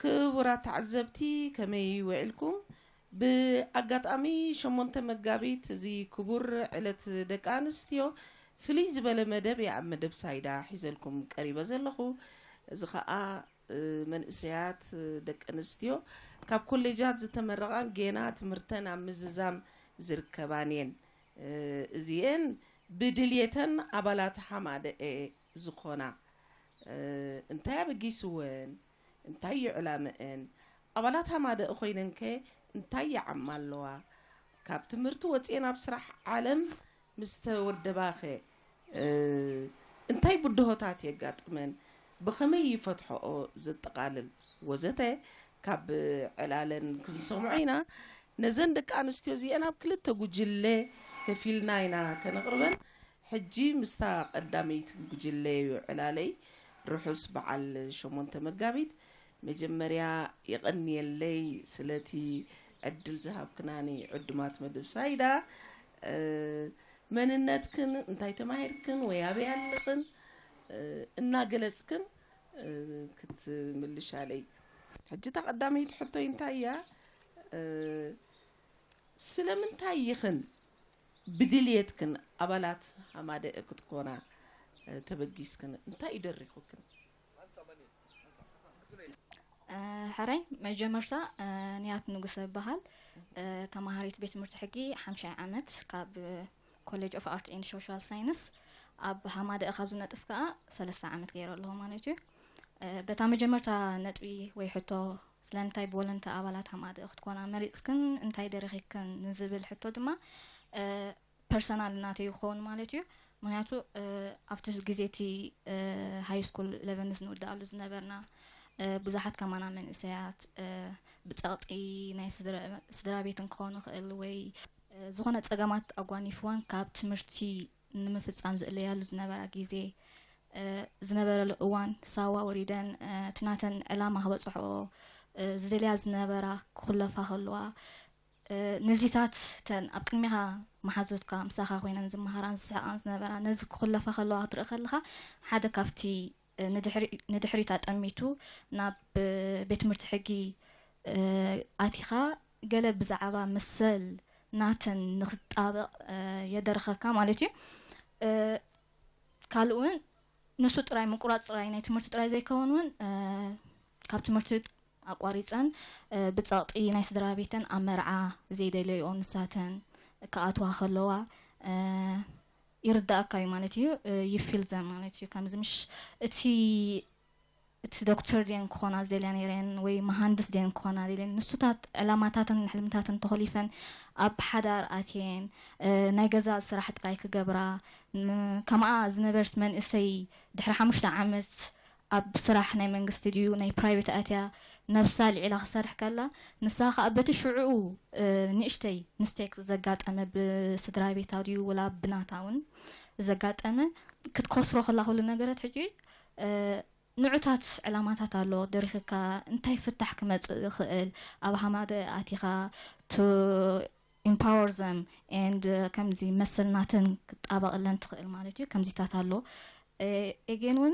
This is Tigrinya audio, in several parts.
ክቡራት ተዓዘብቲ፣ ከመይ ውዒልኩም? ብኣጋጣሚ ሸሞንተ መጋቢት፣ እዚ ክቡር ዕለት ደቂ ኣንስትዮ፣ ፍልይ ዝበለ መደብ እየ ኣብ መደብ ሳይዳ ሒዘልኩም ቀሪበ ዘለኹ። እዚ ኸኣ፣ እ፣ መንእሰያት፣ እ፣ ደቂ ኣንስትዮ ካብ ኮሌጃት ዝተመረቓን ጌና ትምህርተን ኣብ ምዝዛም ዝርከባን እየን። እ፣ እዚኤን ብድልየተን ኣባላት ሓማደኤ ዝኾና፣ እ፣ እንታይ ኣበጊስወን? እንታይ እዩ ዕላመአን? ኣባላት ሃማደእ ኮይነንከ እንታይ ይዓማ ኣለዋ? ካብ ትምህርቲ ወፂኤን ኣብ ስራሕ ዓለም ምስ ተወደባኸ፣ እ፣ እንታይ ብድሆታት የጋጥመን? ብኸመይ ይፈትሐኦ? ዘጠቓልል ወዘተ ካብ ዕላለን ክንሰምዖ ኢና። ነዘን ደቂ ኣንስትዮ እዚአን ኣብ ክልተ ጉጅለ ከፊልና ኢና ከነቕርበን። ሕጂ ምስታ ቀዳመይቲ ጉጅለ እዩ ዕላለይ። ርሑስ በዓል ሸሞንተ መጋቢት። መጀመርያ የቐንየለይ ስለቲ ዕድል ዝሃብክናኒ ዕዱማት መደብ ሳይዳ። እ፣ መንነትክን፣ እንታይ ተማሂርክን ወይ ኣበይ ኣለኽን፣ እ፣ እናገለጽክን፣ እ፣ ክትምልሻለይ። ሕጂ እታ ቀዳመይቲ ሕቶይ እንታይ እያ? እ፣ ስለምንታይ ኢኽን ብድልየትክን ኣባላት ሃማደኤ ክትኮና፣ እ፣ ተበጊስክን? እንታይ እዩ ደሪኹክን? እ፣ ሕራይ መጀመርታ፣ እ፣ ንያት ንጉሰ እበሃል። እ፣ ተማሃሪት ቤት ትምህርቲ ሕጊ ሓምሻይ ዓመት ካብ ኮሌጅ ኦፍ ኣርት ኤንድ ሶሻል ሳይንስ። ኣብ ሃማደኤ ካብ ዝነጥፍ ከኣ ሰለስተ ዓመት ገይረ ኣለኹ ማለት እዩ። እ፣ በታ መጀመርታ ነጥቢ ወይ ሕቶ ስለምንታይ ብወለንታ ኣባላት ሃማደኤ ክትኮና መሪጽክን እንታይ ደሪኺክን ንዝብል ሕቶ ድማ፣ እ፣ ፐርሰናል ናተይ ክኸውን ማለት እዩ። ምክንያቱ፣ እ፣ ኣብቲ ግዜ እቲ፣ እ፣ ሃይ ስኩል ኢለቨንስ ንውድኣሉ ዝነበርና፣ እ፣ ብዙሓት ከማና መንእሰያት፣ እ፣ ብጸቕጢ ናይ ስድራ፣ ስድራ ቤትን ክኸውን ይኽእል ወይ፣ እ፣ ዝኾነ ጸገማት ኣጓኒፍወን ካብ ትምህርቲ ንምፍጻም ዝእለያሉ ዝነበራ ግዜ፣ እ፣ ዝነበረሉ እዋን ሳዋ ወሪደን፣ እ፣ እቲ ናተን ዕላማ ክበጽሕኦ፣ እ፣ ዝደልያ ዝነበራ ክኹለፋ ከለዋ፣ እ፣ ነዚታት እተን ኣብ ቅድሜኻ መሓዙትካ ምሳኻ ኮይነን ዝመሃራን ዝስሕቓን ዝነበራ ነዚ ክኹለፋ ከለዋ ክትርኢ ከለኻ ሓደ ካብቲ፣ እ፣ ንድሕሪ-፣ ንድሕሪት ኣጠሚቱ ናብ፣ እ፣ ቤት ትምህርቲ ሕጊ፣ እ፣ ኣቲኻ ገለ ብዛዕባ መሰል ናተን ንኽትጣበቕ፣ እ፣ የደርኸካ ማለት እዩ። እ፣ ካልእ እውን ንሱ ጥራይ ምቁራፅ ጥራይ ናይ ትምህርቲ ጥራይ ዘይከውን እውን፣ እ፣ ካብ ትምህርቲ ኣቋሪፀን፣ እ፣ ብፀቕጢ ናይ ስድራ ቤተን ኣብ መርዓ ዘይደለይኦ ንሳተን ክኣትዋ ከለዋ፣ እ፣ ይርዳእካ እዩ ማለት እዩ። እ፣ you feel them ማለት እዩ። ከምዚ ምሽ እቲ፣ እቲ ዶክተር ድየን ክኾና ዝደልያ ነይረን ወይ መሃንድስ ድየን ክኾና ደልየን፣ ንሱታት ዕላማታትን ሕልምታትን ተኾሊፈን ኣብ ሓዳር ኣትየን፣ እ፣ ናይ ገዛ ስራሕ ጥራይ ክገብራ፣ ን-፣ ከምኣ ዝነበርት መንእሰይ ድሕሪ ሓሙሽተ ዓመት ኣብ ስራሕ ናይ መንግስቲ ድዩ ናይ ፕራይቬት ኣትያ ነብሳ ልዒላ ክሰርሕ ከላ፣ ንሳ ኸኣ በቲ ሽዑኡ፣ እ፣ ንእሽተይ ሚስቴክ ዘጋጠመ ብስድራ ቤታ ድዩ ወላ ብናታ እውን ዘጋጠመ ክትከስሮ ከላ ኩሉ ነገራት ሕጂ፣ እ፣ ንዑታት ዕላማታት ኣሎ ደሪኽካ እንታይ ፍታሕ ክመጽእ ይኽእል ኣብ ሃማደ ኣቲኻ to empower them and ከምዚ መሰል ናተን ክጣበቐለን ትኽእል ማለት እዩ። ከምዚታት ኣሎ። ኤጌን እውን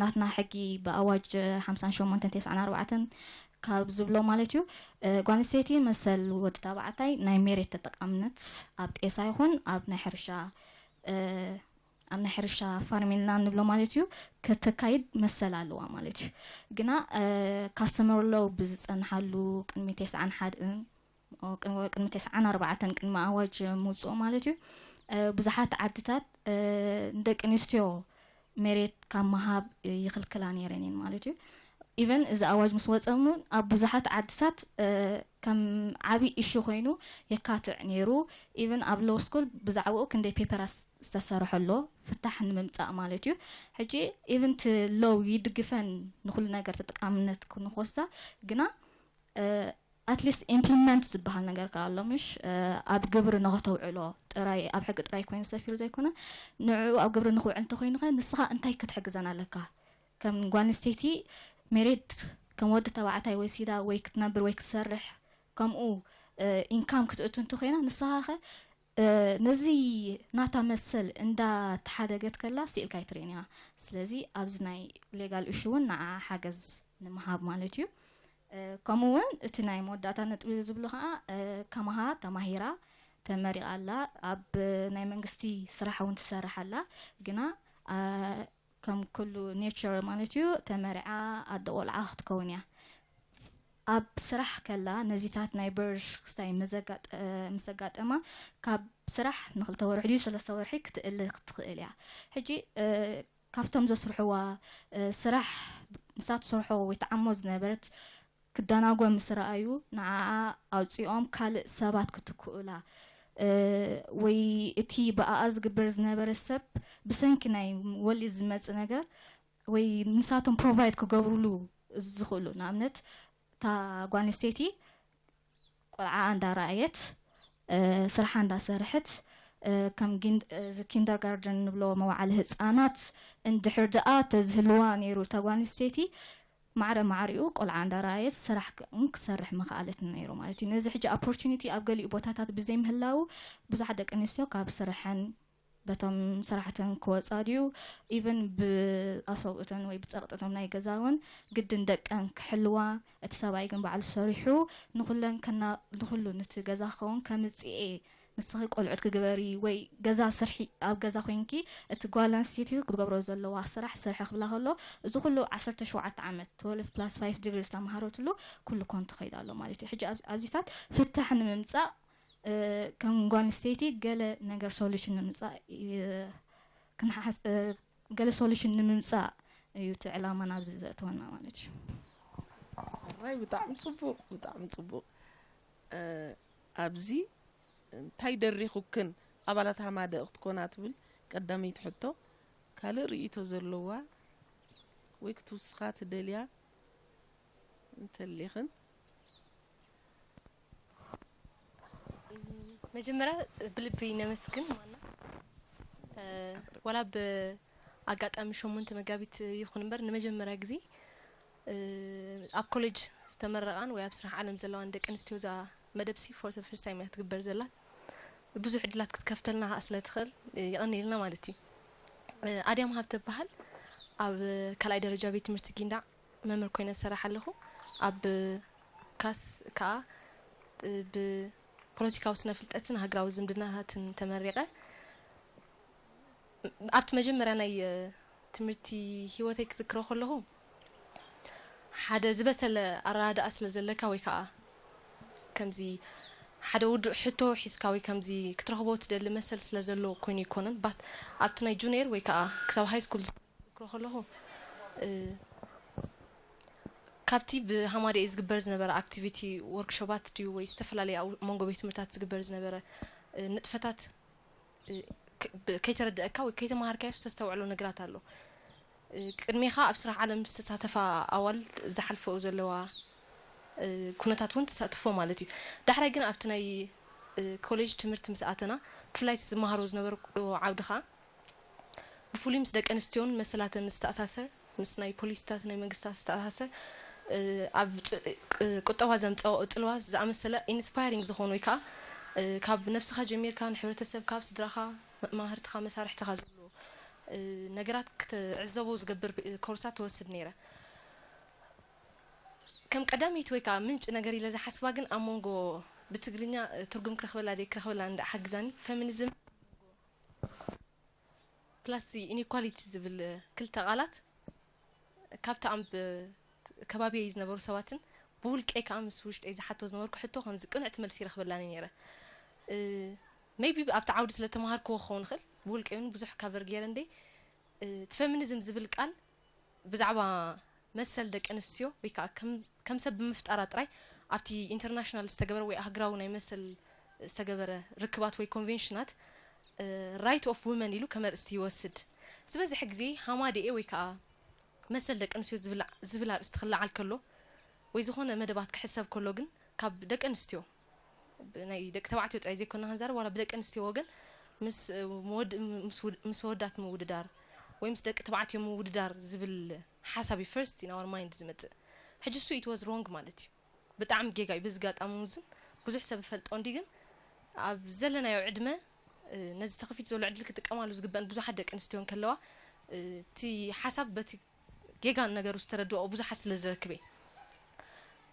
ናትና ሕጊ ብኣዋጅ ሓምሳን ሸሞንተን ተስዓን ኣርባዕተን ካብ ዝብሎ ማለት እዩ፣ እ፣ ጓል ኣንስተይቲ መሰል ወዲ ተባዕታይ ናይ ሜሬት ተጠቃምነት ኣብ ጤሳ ይኹን ኣብ ናይ ሕርሻ፣ እ፣ ኣብ ናይ ሕርሻ ፋርም ኢልና ንብሎ ማለት እዩ፣ ከተካይድ መሰል ኣለዋ ማለት እዩ። ግና፣ እ፣ ካስተመር ሎው ብዝጸንሓሉ ቅድሚ ተስዓን ሓደን፣ ቅድሚ ተስዓን ኣርባዕተን ቅድሚ ኣዋጅ ምውፅኡ ማለት እዩ፣ እ፣ ብዙሓት ዓድታት፣ እ፣ ንደቂ ኣንስትዮ መሬት ካብ ምሃብ ይኽልክላ ነይረን እየን ማለት እዩ። ኢቨን እዚ ኣዋጅ ምስ ወፀ እውን ኣብ ብዙሓት ዓድታት፣ እ፣ ከም ዓብዪ ኢሹ ኮይኑ የካትዕ ነይሩ። ኢቨን ኣብ ሎው ስኩል ብዛዕባኡ ክንደይ ፔፐራት ዝተሰርሐ ኣሎ ፍታሕ ንምምፃእ ማለት እዩ። ሕጂ ኢቨን እቲ ሎው ይድግፈን ንኩሉ ነገር ተጠቃምነት ንክወስዳ፣ ግና፣ እ፣ ኣትሊስት ኢምፕሊመንት ዝበሃል ነገር ከኣ ኣሎ ምሽ፣ እ፣ ኣብ ግብሪ ንክተውዕሎ ጥራይ ኣብ ሕጊ ጥራይ ኮይኑ ሰፊሩ ዘይኮነ ንዕኡ ኣብ ግብሪ ንክውዕል እንተኮይኑ ከ ንስኻ እንታይ ክትሕግዘን ኣለካ? ከም ጓል ኣንስተይቲ ሜሬድ ከም ወዲ ተባዕታይ ወሲዳ ወይ ክትነብር ወይ ክትሰርሕ ከምኡ፣ እ፣ ኢንካም ክትእቱ እንተኮይና ንስኻ ከ፣ እ፣ ነዚ ናታ መሰል እንዳተሓደገት ከላ ስኢልካ ኣይትርእን ኢኻ። ስለዚ ኣብዚ ናይ ሌጋል እሹ እውን ንዓ ሓገዝ ንምሃብ ማለት እዩ። ከምኡ እውን እቲ ናይ መወዳእታ ነጥቢ ዝብሎ ከዓ ከማሃ ተማሂራ ተመሪቓ ኣላ። ኣብ ናይ መንግስቲ ስራሕ እውን ትሰርሕ ኣላ። ግና ከም ኩሉ ኔቸር ማለት እዩ፣ ተመሪዓ ኣደ ቆልዓ ክትከውን እያ። ኣብ ስራሕ ከላ ነዚታት ናይ በርሽ ክስታይ ምስ ኣጋጠማ ካብ ስራሕ ንክልተ ወርሒ ድዩ ሰለስተ ወርሒ ክትእል ክትኽእል እያ። ሕጂ ካብቶም ዘስርሕዋ ስራሕ ንሳ ትሰርሖ ወይ ትዓሞ ዝነበረት ክደናጎ ምስ ረኣዩ ንዓኣ ኣውፂኦም ካልእ ሰባት ክትክኡላ ወይ እቲ ብኣኣ ዝግበር ዝነበረ ሰብ ብሰንኪ ናይ ወሊድ ዝመፅእ ነገር ወይ ንሳቶም ፕሮቫይድ ክገብሩሉ ዝኽእሉ ንኣብነት እታ ጓል ኣንስተይቲ ቆልዓ እንዳረኣየት ስርሓ እንዳሰርሐት ከም ኪንደርጋርደን ንብሎ መዋዕለ ህፃናት እንድሕር ደኣ ተዝህልዋ ነይሩ እታ ጓል ኣንስተይቲ ማዕረ ማዕሪኡ ቆልዓ እንዳረኣየት ስራሕ ክትሰርሕ ምኽኣለት ነይሩ ማለት እዩ። ነዚ ሕጂ ኦፖርቹኒቲ ኣብ ገሊኡ ቦታታት ብዘይምህላው ብዙሓት ደቂ ኣንስትዮ ካብ ስርሐን በቶም ስራሕተን ክወፃ ድዩ ኢቨን ብኣሰብኡተን ወይ ብፀቕጥቶም ናይ ገዛ እውን ግድን ደቀን ክሕልዋ እቲ ሰብኣይ ግን ባዕሉ ሰሪሑ ንኩለን ከና ንኩሉ ነቲ ገዛ ክኸውን ከምፅኤ ንስኺ ቆልዑት ክግበሪ ወይ ገዛ ስርሒ ኣብ ገዛ ኮይንኪ እቲ ጓል ኣንስተይቲ ክትገብሮ ዘለዋ ስራሕ ስርሒ ክብላ ከሎ እዚ ኩሉ ዓሰርተ ሸውዓተ ዓመት twelve plus five degree ዝተምሃረትሉ ኩሉ ኮን ትኸይድ ኣሎ ማለት እዩ። ሕጂ ኣብዚታት ፍታሕ ንምምፃእ ከም ጓል ኣንስተይቲ ገለ ነገር ሶሉሽን ንምምፃእ ክንሓስ ገለ ሶሉሽን ንምምፃእ እዩ እቲ ዕላማ ናብዚ ዘእተወና ማለት እዩ። ራይ ብጣዕሚ ፅቡቅ ብጣዕሚ ፅቡቅ። ኣብዚ እንታይ ደሪኹክን ኣባላት ሃማደእ ክትኮና ትብል ቀዳመይቲ ሕቶ። ካልእ ርእይቶ ዘለዋ ወይ ክትውስኻ ትደልያ እንተሊኽን? መጀመርያ ብልቢ ነመስግን ዋና ዋላ ብኣጋጣሚ ሸሞንተ መጋቢት ይኹን እምበር ንመጀመርያ ግዜ ኣብ ኮሌጅ ዝተመረቓን ወይ ኣብ ስራሕ ዓለም ዘለዋን ደቂ ኣንስትዮ እዛ መደብ ሲ for the first time እያ ትግበር ዘላ። ብዙሕ ዕድላት ክትከፍተልና ከዓ ስለ ትኽእል የቐንየልና ማለት እዩ። ኣድያም ሃብተ እበሃል። ኣብ ካልኣይ ደረጃ ቤት ትምህርቲ ጊንዳዕ መምህር ኮይነ ዝሰርሕ ኣለኹ። ኣብ ካስ ከዓ ብፖለቲካዊ ስነ ፍልጠትን ሃገራዊ ዝምድናታትን ተመሪቐ። ኣብቲ መጀመርያ ናይ ትምህርቲ ሂወተይ ክዝክሮ ከለኹ ሓደ ዝበሰለ ኣረዳድኣ ስለ ዘለካ ወይ ከዓ ከምዚ ሓደ ውዱእ ሕቶ ሒዝካ ወይ ከምዚ ክትረኽቦ ትደሊ መሰል ስለ ዘሎ ኮይኑ ኣይኮነን። ባት ኣብቲ ናይ ጁኒየር ወይ ከዓ ክሳብ ሃይ ስኩል ዝክሮ ከለኹ ካብቲ ብሃማደኤ ዝግበር ዝነበረ ኣክቲቪቲ ወርክሾባት ድዩ ወይ ዝተፈላለዩ ኣብ መንጎ ቤት ትምህርታት ዝግበር ዝነበረ ንጥፈታት ከይተረደአካ ወይ ከይተማሃርካዮ ዝተስተውዕሎ ነገራት ኣሎ። ቅድሜኻ ኣብ ስራሕ ዓለም ዝተሳተፋ ኣዋልድ ዝሓልፈኦ ዘለዋ ኩነታት እውን ትሳተፎ ማለት እዩ። ዳሕራይ ግን ኣብቲ ናይ ኮሌጅ ትምህርቲ ምስ ኣተና ብፍላይ ዝመሃሮ ዝነበርኩ ዓውዲ ከዓ ብፍሉይ ምስ ደቂ ኣንስትዮን መሰላተን ዝተኣሳሰር ምስ ናይ ፖሊሲታት ናይ መንግስታት ዝተኣሳሰር ኣብ ቁጠባ ዘምፀኦ ፅልዋ ዝኣመሰለ ኢንስፓይሪንግ ዝኾኑ ወይ ከዓ ካብ ነብስኻ ጀሚርካ ንሕብረተሰብካ፣ ኣብ ስድራኻ፣ መማህርትኻ፣ መሳርሕትኻ ዝብሉ ነገራት ክትዕዘቦ ዝገብር ኮርሳት ትወስድ ነይረ። ከም ቀዳመይቲ ወይ ከዓ ምንጪ ነገር ኢለ ዝሓስባ ግን ኣብ መንጎ ብትግርኛ ትርጉም ክረኽበላ ደይ ክረኽበላ እንዳ ሓግዛኒ ፌሚኒዝም ፕላስ ኢኒኳሊቲ ዝብል ክልተ ቃላት ካብቲ ኣብ ከባቢየይ ዝነበሩ ሰባትን ብውልቀይ ከዓ ምስ ውሽጠይ ዝሓቶ ዝነበርኩ ሕቶ ከምዚ ቅንዕቲ መልሲ ይረኽበላኒ ነይረ። ሜይቢ ኣብቲ ዓውዲ ስለ ተምሃርክዎ ክኸውን ይኽእል፣ ብውልቀይ እውን ብዙሕ ካቨር ገይረ እንደ እቲ ፌሚኒዝም ዝብል ቃል ብዛዕባ መሰል ደቂ ኣንስትዮ ወይ ከዓ ከም ሰብ ብምፍጣራ ጥራይ ኣብቲ ኢንተርናሽናል ዝተገበረ ወይ ኣህግራዊ ናይ መሰል ዝተገበረ ርክባት ወይ ኮንቬንሽናት ራይት ኦፍ ውመን ኢሉ ከም ኣርእስቲ ይወስድ። ዝበዝሐ ግዜ ሃማደኤ ወይ ከዓ መሰል ደቂ ኣንስትዮ ዝብል ኣርእስቲ ክለዓል ከሎ ወይ ዝኾነ መደባት ክሕሰብ ከሎ ግን ካብ ደቂ ኣንስትዮ ናይ ደቂ ተባዕትዮ ጥራይ ዘይኮና ክንዛረብ ዋላ ብደቂ ኣንስትዮ ወገን ምስ ወዳት ምውድዳር ወይ ምስ ደቂ ተባዕትዮ ምውድዳር ዝብል ሓሳብ እዩ ፈርስት ኢን ኣወር ማይንድ ዝመፅእ። ሕጂ እሱ ኢት ዋዝ ሮንግ ማለት እዩ። ብጣዕሚ ጌጋ እዩ። በዚ ጋጣሚ እውን ብዙሕ ሰብ ይፈልጦ እንዲ ግን ኣብ ዘለናዮ ዕድመ ነዚ ተኸፊት ዘሎ ዕድል ክጥቀማሉ ዝግበአን ብዙሓት ደቂ ኣንስትዮ እንከለዋ እቲ ሓሳብ በቲ ጌጋ ነገሩ ዝተረድኦ ብዙሓት ስለ ዝረክብ እየ።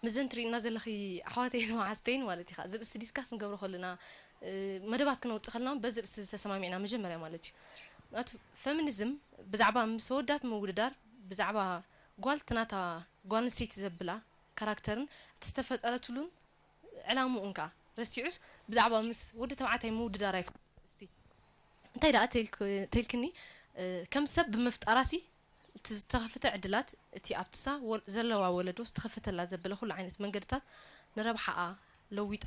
ምዘን ትሪእና ዘለኺ ኣሕዋተይን መሓዝተይን ማለት ኢኻ፣ እዚ ርእሲ ዲስካስ ንገብሮ ከለና፣ እ፣ መደባት ክነውፅእ ከለና በዚ ርእሲ ዝተሰማሚዕና መጀመርያ ማለት እዩ። ምክንያቱ ፌሚኒዝም ብዛዕባ ምስ ኣወዳት ምውድዳር፣ ብዛዕባ ጓል እቲ ናታ ጓል ኣንስተይቲ ዘብላ ካራክተርን እቲ ዝተፈጠረትሉን ዕላምኡን ከዓ ረሲዑስ ብዛዕባ ምስ ወዲ ተባዕታይ ምውድዳር ኣይኮነን። እስቲ እንታይ ደኣ ተይልክ-፣ ተይልክኒ፣ እ፣ ከም ሰብ ብምፍጣራሲ እቲ ዝተኸፍተ ዕድላት፣ እቲ ኣብቲ ሳ ወል-፣ ዘለዋ ወለዶ ዝተኸፈተላ ዘበለ ኩሉ ዓይነት መንገድታት ንረብሓኣ ለዊጣ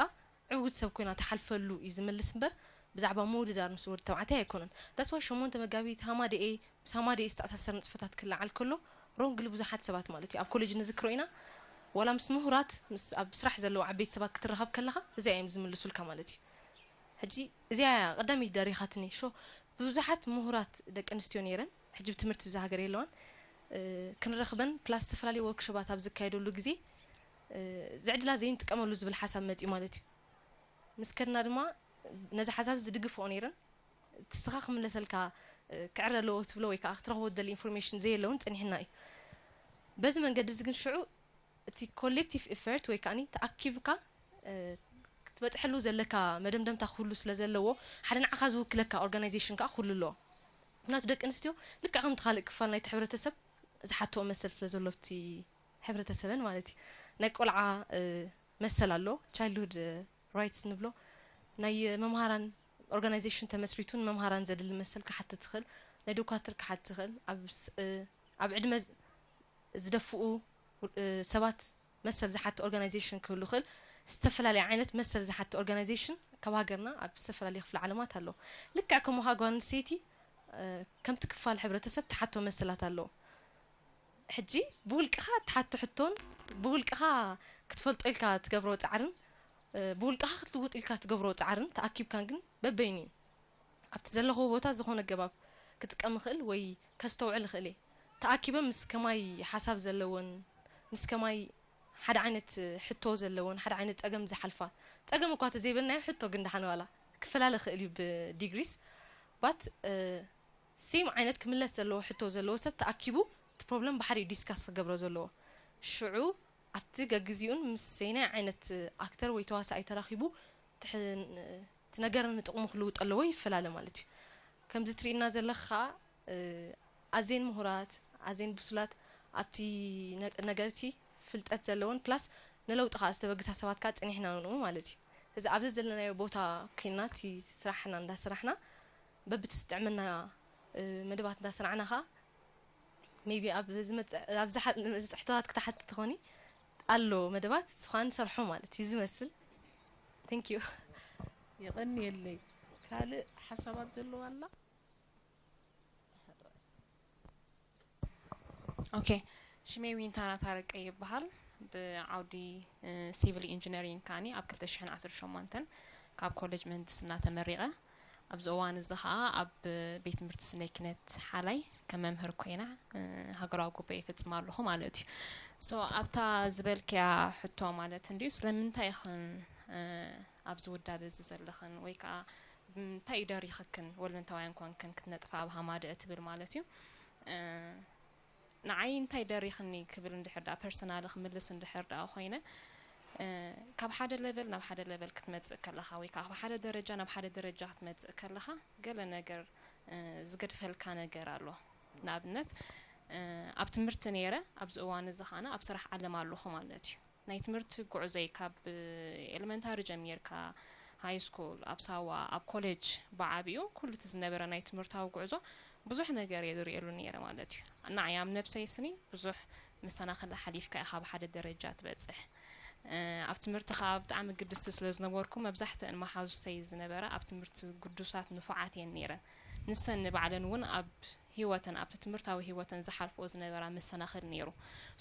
ዕውት ሰብ ኮይና ትሓልፈሉ እዩ ዝምልስ እምበር፣ ብዛዕባ ምውድዳር ምስ ወዲ ተባዕታይ ኣይኮነን። ዳስ ዋይ ሸሞንተ መጋቢት ሃማደኤ፣ ምስ ሃማደኤ ዝተኣሳሰር ንጥፈታት ክለዓል ከሎ፣ ሮንግሊ ብዙሓት ሰባት ማለት እዩ። ኣብ ኮሌጅ ንዝክሮ ኢና፣ ዋላ ምስ ምሁራት፣ ምስ ኣብ ስራሕ ዘለዉ ዓበይቲ ሰባት ክትራኸብ ከለኻ፣ እዚኣ እዮም ዝምልሱልካ ማለት እዩ። ሕጂ እዚኣ እያ ቀዳመይቲ ደሪኻትኒ። ሾ ብዙሓት ምሁራት ደቂ ኣንስትዮ ነይረን፣ ሕጂ ብትምህርቲ ብዛ ሃገር የለዋን። እ፣ ክንረኽበን ፕላስ ዝተፈላለዩ ወርክሾባት ኣብ ዝካየደሉ ግዜ፣ እ፣ እዚ ዕድላ ዘይንጥቀመሉ ዝብል ሓሳብ መፂኡ ማለት እዩ። ምስ ከድና ድማ ነዚ ሓሳብ ዝድግፍኦ ነይረን። እቲ ስኻ ክምለሰልካ፣ እ፣ ክዕረ ኣለዎ ትብሎ ወይ ከዓ ክትረኽቦ ትደሊ ኢንፎርሜሽን ዘየለውን ፀኒሕና እዩ። በዚ መንገዲ እዚ ግን ሽዑ እቲ ኮሌክቲቭ ኢፈርት ወይ ከዓኒ ተኣኪብካ፣ እ፣ ክትበፅሐሉ ዘለካ መደምደምታ ክህሉ ስለ ዘለዎ፣ ሓደ ንዓኻ ዝውክለካ ኦርጋናይዜሽን ከዓ ክህሉ ኣለዎ። ምክንያቱ ደቂ ኣንስትዮ ልክዕ ከምቲ ካልእ ክፋል ናይቲ ሕብረተሰብ ዝሓትኦ መሰል ስለ ዘሎ ኣብቲ ሕብረተሰበን ማለት እዩ። ናይ ቆልዓ፣ እ፣ መሰል ኣሎ፣ ቻይልድሁድ ራይትስ ንብሎ። ናይ መምሃራን ኦርጋናይዜሽን ተመስሪቱ ንመምሃራን ዘድሊ መሰል ክሓትት ትኽእል፣ ናይ ዶኳትር ክሓትት ትኽእል፣ ኣብ ስ-፣ እ፣ ኣብ ዕድመ ዝ-፣ ዝደፍኡ፣ እ፣ ሰባት መሰል ዝሓትት ኦርጋናይዜሽን ክህሉ ይኽእል። ዝተፈላለየ ዓይነት መሰል ዝሓትት ኦርጋናይዜሽን ካብ ሃገርና ኣብ ዝተፈላለየ ክፍለ ዓለማት ኣሎ። ልክዕ ከምኡ ኸኣ ጓል ኣንስተይቲ፣ እ፣ ከምቲ ክፋል ሕብረተሰብ ትሓቶ መሰላት ኣለዎ። ሕጂ ብውልቅኻ እትሓቶ ሕቶን ብውልቅኻ ክትፈልጦ ኢልካ ትገብሮ ጻዕርን፣ እ፣ ብውልቅኻ ክትልውጥ ኢልካ ትገብሮ ጻዕርን ተኣኪብካን ግን በበይኑ እዩ። ኣብቲ ዘለኽዎ ቦታ ዝኾነ ኣገባብ ክጥቀም ይኽእል ወይ ከስተውዕል ይኽእል እየ። ተኣኪበ ምስ ከማይ ሓሳብ ዘለወን፣ ምስ ከማይ ሓደ ዓይነት ሕቶ ዘለወን፣ ሓደ ዓይነት ጸገም ዝሓልፋ፣ ጸገም እኳ ተዘይበልናዮ ሕቶ ግን ደሓን ዋላ ክፈላለ ይኽእል እዩ ብዲግሪስ፣ ባት፣ እ፣ ሴም ዓይነት ክምለስ ዘለዎ ሕቶ ዘለዎ ሰብ ተኣኪቡ እቲ ፕሮብለም ብሓደ እዩ ዲስካስ ክገብሮ ዘለዎ። ሽዑ ኣብቲ ገግዚኡን ምስ ሰይናይ ዓይነት ኣክተር ወይ ተዋሳኣይ ተራኺቡ ትሕ-፣ እቲ ነገር ንጥቕሙ ክልውጥ ኣለዎ ይፈላለ ማለት እዩ። ከምዚ ትርእና ዘለኻ ከዓ፣ እ፣ ኣዜን ምሁራት፣ ኣዜን ብሱላት ኣብቲ ነ-፣ ነገር እቲ ፍልጠት ዘለወን ፕላስ ንለውጢ ከዓ ዝተበግሳ ሰባት ከዓ ጸኒሕና ንኡ ማለት እዩ። እዚ ኣብዚ ዘለናዮ ቦታ ኮይና እቲ ስራሕና እንዳሰራሕና በብቲ ዝጥዕመና፣ እ፣ መደባት እንዳሰራዕና ከዓ ሜይቢ ኣብ ዝመጽእ፣ ኣብ ዝሓ-፣ ዝመጽእ ሕቶታት ክትሓቲ ትኾኒ ኣሎ መደባት፣ ንሱ ከዓ ንሰርሖ ማለት እዩ ዝመስል። Thank you። የቐንየለይ። ካልእ ሓሳባት ዘለዎ ኣላ? ኦኬ፣ ሽመይ ዊንታና ታረቀ ይበሃል። ብዓውዲ፣ እ፣ ሲቪል ኢንጂነሪንግ ከኣኒ ኣብ ክልተ ሽሕን ዓሰርተ ሸሞንተን ካብ ኮሌጅ ምህንድስና ተመሪቐ። ኣብዚ እዋን እዚ ኸኣ ኣብ ቤት ትምህርቲ ስነ ኪነት ሓላይ ከም መምህር ኮይና፣ እ፣ ሃገራዊ ጉባኤ ይፍጽም ኣለኹ ማለት እዩ። ሶ፣ ኣብታ ዝበልክያ ሕቶ ማለት እንድዩ፣ ስለምንታይ ኢኽን፣ እ፣ ኣብዚ ውዳበ እዚ ዘለኽን ወይ ከኣ እንታይ እዩ ደሪኽክን ወለንታውያን ኮንክን ክትነጥፋ ኣብ ሃማደአ ትብል ማለት እዩ። እ፣ ንዓይ እንታይ ደሪኽኒ ክብል እንድሕር ደኣ ፐርሰናሊ ክምልስ እንድሕር ደኣ ኮይነ፣ እ፣ ካብ ሓደ ሌቨል ናብ ሓደ ሌቨል ክትመጽእ ከለኻ ወይ ከዓ ካብ ሓደ ደረጃ ናብ ሓደ ደረጃ ክትመጽእ ከለኻ ገለ ነገር፣ እ፣ ዝገድፈልካ ነገር ኣሎ። ንኣብነት፣ እ፣ ኣብ ትምህርቲ ነይረ፣ ኣብዚ እዋን እዚ ኸዓነ ኣብ ስራሕ ዓለም ኣለኹ ማለት እዩ። ናይ ትምህርቲ ጉዕዞይ ካብ ኤለመንታሪ ጀሚርካ፣ ሃይ ስኩል፣ ኣብ ሳዋ፣ ኣብ ኮሌጅ ብዓቢኡ ኩሉ እቲ ዝነበረ ናይ ትምህርታዊ ጉዕዞ ብዙሕ ነገር እየ ዝርእየሉ ነይረ ማለት እዩ። ንዓይ ኣብ ነብሰይ ስኒ ብዙሕ መሰናኽል ሓሊፍካ ኢኻ ኣብ ሓደ ደረጃ ትበጽሕ። እ፣ ኣብ ትምህርቲ ኸኣ ብጣዕሚ ግድስቲ ስለ ዝነበርኩ መብዛሕትአን መሓዙተይ ዝነበራ ኣብ ትምህርቲ ግዱሳት ንፉዓት እየን ነይረን። ንሰን ንባዕለን እውን ኣብ ህይወተን፣ ኣብቲ ትምህርታዊ ህይወተን ዝሓልፍኦ ዝነበራ መሰናኽል ነይሩ።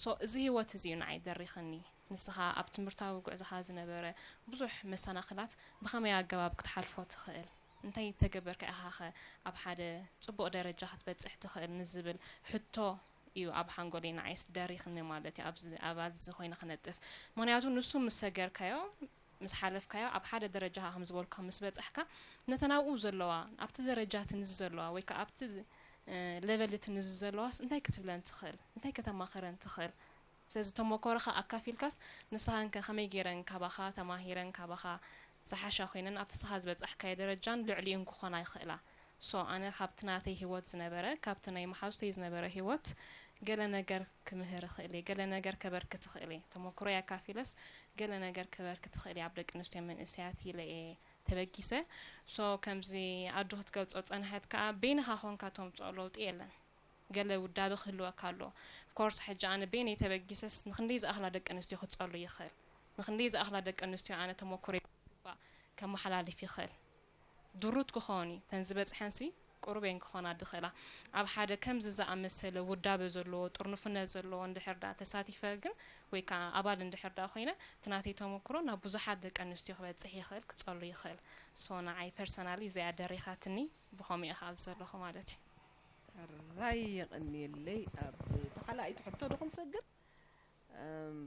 ሶ፣ እዚ ህይወት እዚ እዩ ንዓይ ደሪኽኒ። ንስኻ ኣብ ትምህርታዊ ጉዕዞኻ ዝነበረ ብዙሕ መሰናኽላት ብኸመይ ኣገባብ ክትሓልፎ ትኽእል? እንታይ ተገበርካ ኢኻ ኸ ኣብ ሓደ ጽቡቕ ደረጃ ክትበጽሕ ትኽእል ንዝብል ሕቶ እዩ ኣብ ሓንጎለይ ንዓይስ ደሪኽኒ ማለት እዩ፣ ኣብዚ፣ ኣብ ኣብዚ ኮይነ ክነጥፍ። ምኽንያቱ ንሱ ምስ ሰገርካዮ፣ ምስ ሓለፍካዮ፣ ኣብ ሓደ ደረጃ ከም ዝበልኩ ምስ በጻሕካ፣ ነተን ኣብኡ ዘለዋ፣ ኣብቲ ደረጃ እቲ ንዚ ዘለዋ፣ ወይ ከኣ ኣብቲ እ፣ ለበልቲ ንዚ ዘለዋስ እንታይ ክትብለን ትኽእል? እንታይ ከተማኽረን ትኽእል? ስለዚ ተሞከሮኻ ኣካፊልካስ ንስኻን ከ ከመይ ገይረን ካባኻ ተማሂረን ካባኻ ዝሓሻ ኮይነን ኣብቲ ንስኻ ዝበጻሕካዮ ደረጃን ልዕሊኡን ክኾና ይኽእላ። ሶ ኣነ ካብቲ ናተይ ህይወት ዝነበረ፣ ካብቲ ናይ መሓዙተይ ዝነበረ ህይወት ገለ ነገር ክምህር እኽእል እየ፣ ገለ ነገር ከበርክት እኽእል እየ። ተሞክሮይ ኣካፊለስ ገለ ነገር ከበርክት እኽእል እየ ኣብ ደቂ ኣንስትዮ መንእሰያት ኢለ እየ ተበጊሰ። ሶ ከምዚ ኣዱ ክትገልጾ ጸንሐት ከኣ በይንኻ ኮንካ ተምጽኦ ለውጢ የለን። ገለ ውዳበ ክህልወካ ኣለዎ። ኦፍኮርስ ሕጂ ኣነ በይነይ ተበጊሰስ ንኽንደይ ዝኣኽላ ደቂ ኣንስትዮ ክጸሉ ይኽእል። ንኽንደይ ዝኣኽላ ደቂ ኣንስትዮ ኣነ ተሞክሮይ ብዝግባእ ከመሓላልፍ ይኽእል። ድሩት ክኾን እዩ። ተን ዝበጽሐንሲ ቁሩብ እየን ክኾና ዝኽእላ። ኣብ ሓደ ከምዚ ዝኣመሰለ ውዳበ ዘለዎ፣ ጥርኑፍነት ዘለዎ እንድሕር ደኣ ተሳቲፈ ግን፣ ወይ ከኣ ኣባል እንድሕር ደኣ ኮይነ፣ እቲ ናተይ ተመክሮ ናብ ብዙሓት ደቂ ኣንስትዮ ክበጽሕ ይኽእል፣ ክጸሉ ይኽእል። ሶ ንዓይ ፐርሰናሊ እዚኣ ደሪኻትኒ፣ ብኸምኡ እየ ከኣ ኣብዚ ዘለኹ ማለት እዩ። ሕራይ የቐንየለይ። ኣብ ተኻልኣይቲ ሕቶ ዶ ክንሰግር? እም፣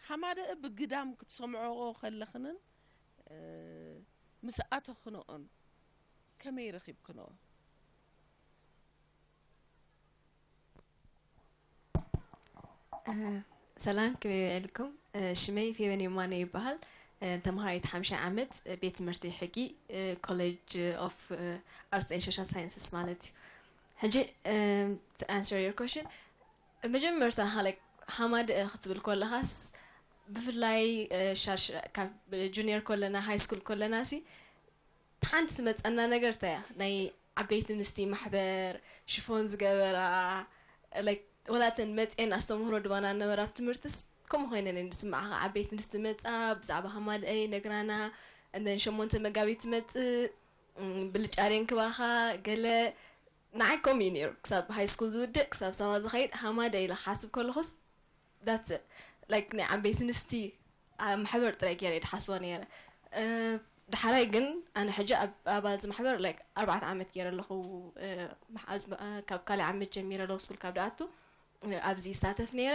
ሓማደአ ብግዳም ክትሰምዕኦ ከለኽንን፣ እ፣ ምስ ኣተኽንኦን ከመይ ረኺብክንኦ? እ፣ ሰላም፣ ከመይ ውዒልኩም? እ፣ ሽመይ ፌበን የማነ ይበሃል። እ፣ ተምሃራይት ሓምሻይ ዓመት፣ እ፣ ቤት ትምህርቲ ሕጊ፣ እ፣ ኮሌጅ ኦፍ፣ እ፣ ኣርትስ ኤንድ ሶሻል ሳይንስስ ማለት እዩ። ሕጂ፣ እ፣ to answer your question፣ መጀመርታ like ሓማደአ ክትብል ከለኻስ፣ ብፍላይ፣ እ፣ ሻሽ-፣ ካብ ጁኒየር ከለና፣ ሃይ ስኩል ከለና ሲ፣ ሓንቲ ትመጸና ነገር እንታይ እያ? ናይ ዓበይቲ ኣንስቲ ማሕበር፣ ሽፎን ዝገበራ፣ like፣ ወላ እተን መጽኤን ኣስተምህሮ ድባና ነበራ ኣብ ትምህርትስ፣ ከምኡ ኮይነን እየን ዝስምዓኻ። ዓበይቲ ኣንስቲ መጻ፣ ብዛዕባ ሃማደአ ይነግራና፣ and then ሸሞንተ መጋቢት ትመጽእ፣ እም፣ ብልጫ ደንክባኻ፣ ገለ፣ ንዓይ ከምኡ እዩ ነይሩ። ክሳብ ሃይ ስኩል ዝውድእ፣ ክሳብ ሳዋ ዝኸይድ፣ ሃማደአ ኢለ ክሓስብ ከለኹስ፣ that's it። Like፣ ናይ ዓበይቲ ኣንስቲ፣ ኣ፣ ማሕበር ጥራይ ገይረ እየ ድሓስቦ ነይረ። እ፣ ዳሕራይ ግን ኣነ ሕጂ ኣብ፣ ኣባል እዚ ማሕበር፣ like፣ ኣርባዕተ ዓመት ገይረ ኣለኹ። እ፣ መሓዝ፣ እ፣ ካብ ካልኣይ ዓመት ጀሚረ ሎው ስኩል ካብ ድኣቱ፣ እ፣ ኣብዚ ይሳተፍ ነይረ።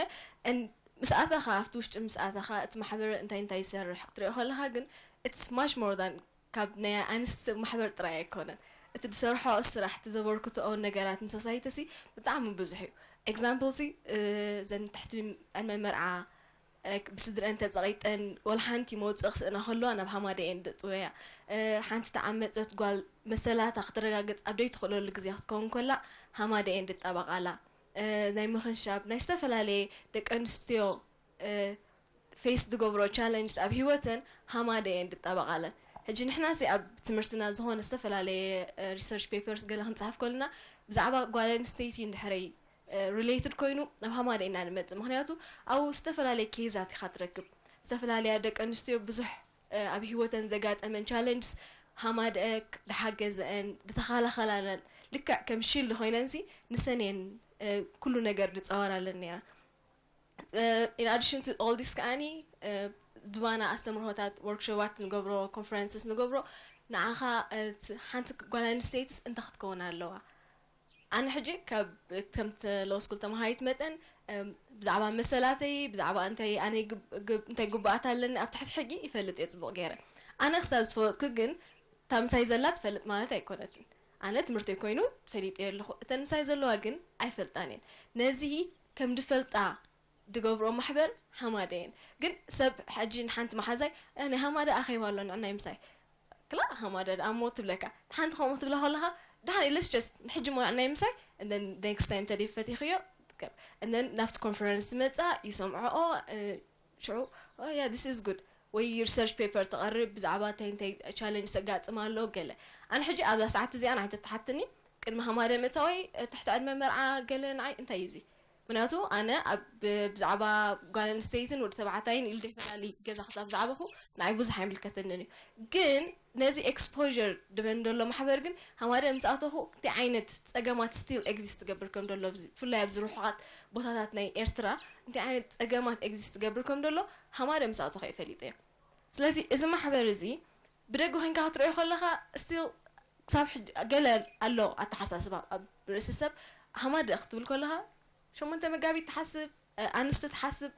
And ምስ ኣተኻ፣ ኣብቲ ውሽጢ ምስ ኣተኻ፣ እቲ ማሕበር እንታይ እንታይ ይሰርሕ ክትሪኦ ከለኻ ግን፣ it's much more than ካብ ናይ ኣንስቲ ማሕበር ጥራይ ኣይኮነን። እቲ ዝሰርሖ ስራሕ፣ እቲ ዘበርክትኦ ነገራት ንሶሳይቲ ሲ ብጣዕሚ ብዙሕ እዩ። ኤግዛምፕል ሲ፣ እ፣ እዘን ትሕቲ ዕድመ መርዓ፣ እ፣ ብስድረን ተጸቒጠን ወላ ሓንቲ መውጽኢ ክስእና ከለዋ ናብ ሃማደአ እየን ደጥወያ። እ፣ ሓንቲ ተዓመጸት ጓል መሰላታ ክተረጋግጽ ኣብ ደይትኽእለሉ ግዜ ክትከውን ከላ ሃማደአ እየን ድጣበቓላ። እ፣ ናይ ምኽንሻብ፣ ናይ ዝተፈላለየ ደቂ ኣንስትዮ፣ እ፣ ፌስ ዝገብሮ ቻለንጅስ ኣብ ህይወተን ሃማደአ እየን ድጣበቓለን። ሕጂ ንሕና ሲ ኣብ ትምህርትና ዝኾነ ዝተፈላለየ፣ እ፣ ሪሰርች ፔፐርስ ገለ ክንጽሕፍ ከለና ብዛዕባ ጓል ኣንስተይቲ እንድሕረይ፣ እ፣ ሪሌትድ ኮይኑ ናብ ሃማደአ ኢና ንመጽእ። ምኽንያቱ ኣብኡ ዝተፈላለየ ኬዛት ኢኻ ትረክብ። ዝተፈላለያ ደቂ ኣንስትዮ ብዙሕ፣ እ፣ ኣብ ህይወተን ዘጋጠመን ቻለንጅስ ሃማደአ ድሓገዘአን፣ ድተኻላኸላለን፣ ልክዕ ከም ሺልድ ኮይነን ሲ ንሰን እየን፣ እ፣ ኩሉ ነገር ድጻወራለን ነይራ። እ፣ in addition to all this ከኣኒ፣ እ፣ ድባና ኣስተምህሮታት፣ ወርክሾፓት ንገብሮ፣ ኮንፈረንስስ ንገብሮ፣ ንዓኻ፣ እ፣ ት-፣ ሓንቲ ጓል ኣንስተይትስ እንታይ ክትከውን ኣለዋ? ኣነ ሕጂ ካብ፣ ከምቲ ሎው ስኩል ተማሃሪት መጠን፣ እ፣ ብዛዕባ መሰላተይ፣ ብዛዕባ እንታይ ኣነ ይግብ-፣ ግብ-፣ እንታይ ግቡኣት ኣለኒ ኣብ ትሕቲ ሕጊ ይፈልጥ እየ ጽቡቕ ገይረ። ኣነ ክሳብ ዝፈለጥኩ ግን፣ እታ ምሳይ ዘላ ትፈልጥ ማለት ኣይኮነትን። ኣነ ትምህርተይ ኮይኑ ፈሊጠዮ ኣለኹ። እተን ምሳይ ዘለዋ ግን ኣይፈልጣን እየን። ነዚ ከም ድፈልጣ ድገብርኦ ማሕበር ሃማደ እየን። ግን ሰብ ሕጂ ንሓንቲ መሓዛይ፣ "እ፣ ናይ ሃማደ ኣኼባ ኣሎ ንዕናይ ምሳይ." ክላ ሃማደ ደኣ እሞ ትብለካ። ሓንቲ ከምኡ ትብላ ከለኻ፣ ደሓን ኢለስ ጀስት ንሕጂ እሞ ንዕናይ ምሳይ፣ and then next time ተደይ ፈቲኽዮ፣ ትከብ። And then ናብቲ ኮንፈረንስ መጻ፣ ይሰምዖኦ፣ እ፣ ሽዑ፣ "Oh yeah, this is good." ወይ ሪሰርች ፔፐር ተቕርብ፣ ብዛዕባ እንታይ እንታይ ቻለንጅ ዘጋጥም ኣሎ፣ ገለ። ኣነ ሕጂ ኣብዛ ሰዓት እዚኣ ንዓይ ተተሓትኒ፣ ቅድሚ ሃማደ ምእታወይ፣ ትሕቲ ዕድመ መርዓ፣ ገለ ንዓይ እንታይ እዩ እዚ? ምክንያቱ ኣነ ኣብ፣ ብዛዕባ ጓል ኣንስተይትን ወዲ ተባዕታይን ኢሉ ዘይፈላለይ ገዛ ክሳብ ዝዓበኹ፣ ንዓይ ብዙሕ ኣይምልከተንን እዩ። ግን ነዚ ኤክስፖዠር ድበን ዘሎ ማሕበር ግን ሃማደ ምስ ኣተኹ፣ እንታይ ዓይነት ጸገማት ስቲል ኤግዚስት ትገብር ከም ዘሎ፣ ብዚ-፣ ብፍላይ ኣብዚ ርሑቓት ቦታታት ናይ ኤርትራ፣ እንታይ ዓይነት ጸገማት ኤግዚስት ትገብር ከም ዘሎ፣ ሃማደ ምስ ኣተኹ እየ ፈሊጠዮ። ስለዚ እዚ ማሕበር እዚ ብደገ ኮይንካ ክትርእዮ ከለኻ፣ ስቲል ክሳብ ሕጂ ገለ ኣሎ ኣተሓሳስባ ኣብ ርእሲ ሰብ። ሃማደ ክትብል ከለኻ፣ ሸሞንተ መጋቢት ትሓስብ፣ እ፣ ኣንስቲ ትሓስብ።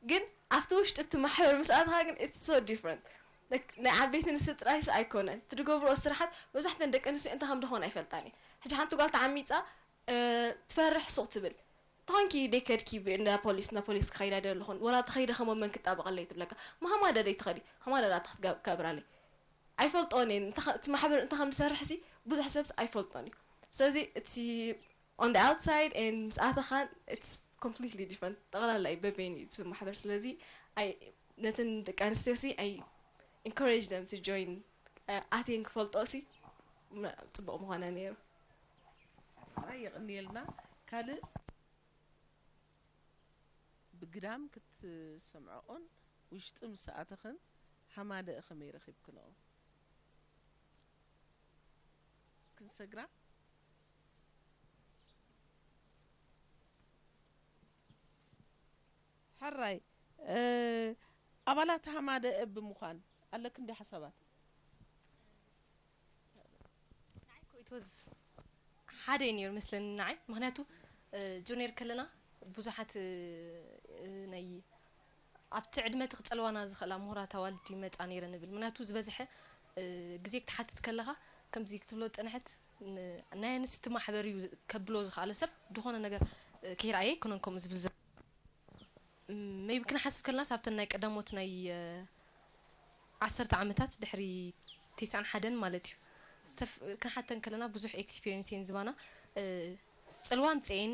ግን ኣብቲ ውሽጢ እቲ ማሕበር ምስ ኣተኻ ግን፣ it's so different። Like፣ ናይ ዓበይቲ ኣንስቲ ጥራይስ ኣይኮነን። እቲ ዝገብርኦ ስራሓት መብዛሕተን ደቂ ኣንስትዮ እንታይ ከም ዝኾነ ኣይፈልጣን እየን። ሕጂ ሓንቲ ጓል ተዓሚጻ፣ ትፈርሕ ሱቕ ትብል። ተኾንኪ ደይ ከድኪ እንዳ ፖሊስ እንዳ ፖሊስ ክኸይዳ ደ ኣለኹን ወላ ተኸይደ ከሞ መን ክጣበቐለይ ትብለካ። መሃማደ ደይ ትኸዲ ሃማደ ዳ ክትከብራለይ ኣይፈልጦን እየ። እቲ ማሕበር እንታይ ከም ዝሰርሕ ሲ ብዙሕ ሰብስ ኣይፈልጦን እዩ። ስለዚ እቲ on the outside and ምስ ኣተኻን it's completely different። ጠቕላላ እዩ በበይኑ እዩ እቲ ማሕበር። ስለዚ ኣይ ነተን ደቂ ኣንስትዮ ሲ I encourage them to join። ኣትየን ክፈልጦ ሲ ጽቡቕ ምኾነ ነይሩ። ኣይ የቕንየልና። ካልእ ብግዳም ክትሰምዐኦን ውሽጢ ምስ ኣተኽን ሃማደእ ከመይ ረኺብክንኦ? ክንሰግራ ሕራይ ኣባላት ሃማደእ ብምዃን ኣለክ እንዲ ሓሳባት? ንዓይ እኮ it was ሓደ እዩ ነይሩ መስለኒ ንዓይ። ምኽንያቱ ጁኒየር ከለና ብዙሓት ናይ ኣብቲ ዕድመ እቲ ክጸልዋና ዝኽእላ ምሁራት ኣዋልድ ይመጻ ነይረ ንብል። ምኽንያቱ ዝበዝሐ ግዜ ክትሓትት ከለኻ ከምዚ ክትብሎ ዝጸንሐት ናይ ኣንስቲ ማሕበር እዩ ከብሎ ዝኽኣለ ሰብ ዝኾነ ነገር ከይረኣየ ኣይኮነን ከምኡ ዝብል ዘሎ። maybe ክንሓስብ ከለናስ ኣብተን ናይ ቀዳሞት ናይ ዓሰርተ ዓመታት ድሕሪ ተስዓን ሓደን ማለት እዩ። ክንሓተን ከለና ብዙሕ ኤክስፒሪንስ እየን ዝባና። ጽልዋ ኣምጽኤን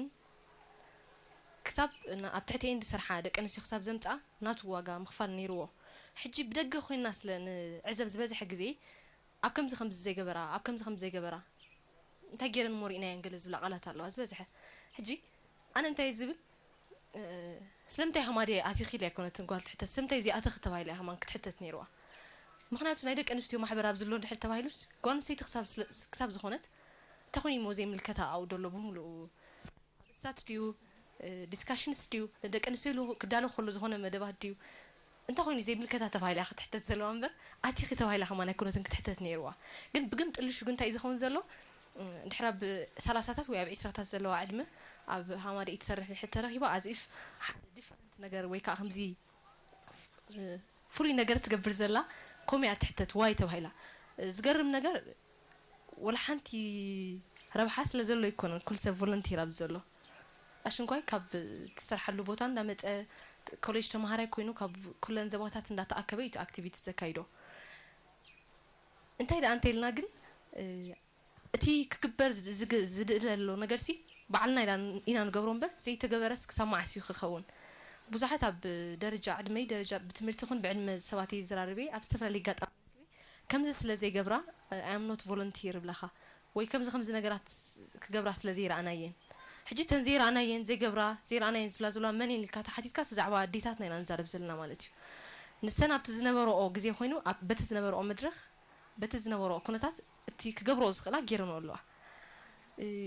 ክሳብ ኣብ ትሕተኤን ዝሰርሓ ደቂ ኣንስትዮ ክሳብ ዘምጽኣ ናቱ ዋጋ ምኽፋል ነይርዎ። ሕጂ ብደገ ኮይና ስለ ንዕዘብ ዝበዝሐ ግዜ ኣብ ከምዚ ከምዚ ዘይገበራ ኣብ ከምዚ ከምዚ ዘይገበራ እንታይ ገይረን እሞ ርኢናየን ገለ ዝብላ ቃላት ኣለዋ ዝበዝሐ። ሕጂ ኣነ እንታይ ዝብል ስለምንታይ ሃማደየ ኣቲኺ ኢላ ኣይኮነትን ጓል ትሕተት፣ ስለምንታይ እዚኣ ኣተኺ ተባሂላ እያ ከማን ክትሕተት ነይርዋ። ምኽንያቱ ናይ ደቂ ኣንስትዮ ማሕበር ኣብዚ ኣሎ እንድሕር ተባሂሉስ ጓል ኣንስተይቲ ክሳብ ዝኾነት እንታይ ኮይኑ እሞ ዘይምልከታ ኣብኡ ደሎ ብምሉኡ ኣርእስታት ድዩ ዲስካሽንስ ድዩ ንደቂ ኣንስትዮ ኢሉ ክዳሎ ከሎ ዝኾነ መደባት ድዩ እንታይ ኮይኑ ዘይምልከታ ተባሂላ ክትሕተት ዘለዋ እምበር ኣቲኺ ተባሂላ ከማን ኣይኮነትን ክትሕተት ነይርዋ። ግን ብግምጥልሹ ግን እንታይ እዩ ዝኸውን ዘሎ ድሕሪ ኣብ ሰላሳታት ወይ ኣብ ዒስራታት ዘለዋ ዕድመ ኣብ ሃማደኢ ትሰርሕ ድሕር ተረኺባ as if ሓደ ዲፍረንት ነገር ወይ ከዓ ከምዚ ፍሉይ ነገር ትገብር ዘላ ከምኡ እያ ትሕተት why ተባሂላ። ዝገርም ነገር ወላ ሓንቲ ረብሓ ስለ ዘሎ ኣይኮነን ኩሉ ሰብ ቮለንቲር ኣብዚ ዘሎ። ኣሽንኳይ ካብ ትሰርሓሉ ቦታ እንዳመፀ ኮሌጅ ተምሃራይ ኮይኑ ካብ ኩለን ዘባታት እንዳተኣከበ እዩ እቲ ኣክቲቪቲ ዘካይዶ። እንታይ ደኣ እንተኢልና ግን እቲ ክግበር ዝድእለ ዘሎ ነገርሲ ባዕልና ኢና ንገብሮ እምበር ዘይተገበረስ ክሳብ መዓስ እዩ ክኸውን? ብዙሓት ኣብ ደረጃ ዕድመይ ደረጃ ብትምህርቲ ይኹን ብዕድመ ሰባት እየ ዝዘራርብ እየ ኣብ ዝተፈላለየ ኣጋጣሚ ከምዚ ስለ ዘይገብራ I am not volunteer ይብላኻ ወይ ከምዚ ከምዚ ነገራት ክገብራ ስለ ዘይረኣናየን ሕጂ ተን ዘይረኣናየን ዘይገብራ ዘይረኣናየን ዝብላ ዘለዋ መን እየን ኢልካ ተሓቲትካስ ብዛዕባ ኣዴታትና ኢና ንዛረብ ዘለና ማለት እዩ። ንሰን ኣብቲ ዝነበረኦ ግዜ ኮይኑ በቲ ዝነበረኦ መድረኽ በቲ ዝነበረኦ ኩነታት እቲ ክገብረኦ ዝኽእላ ገይረንኦ ኣለዋ።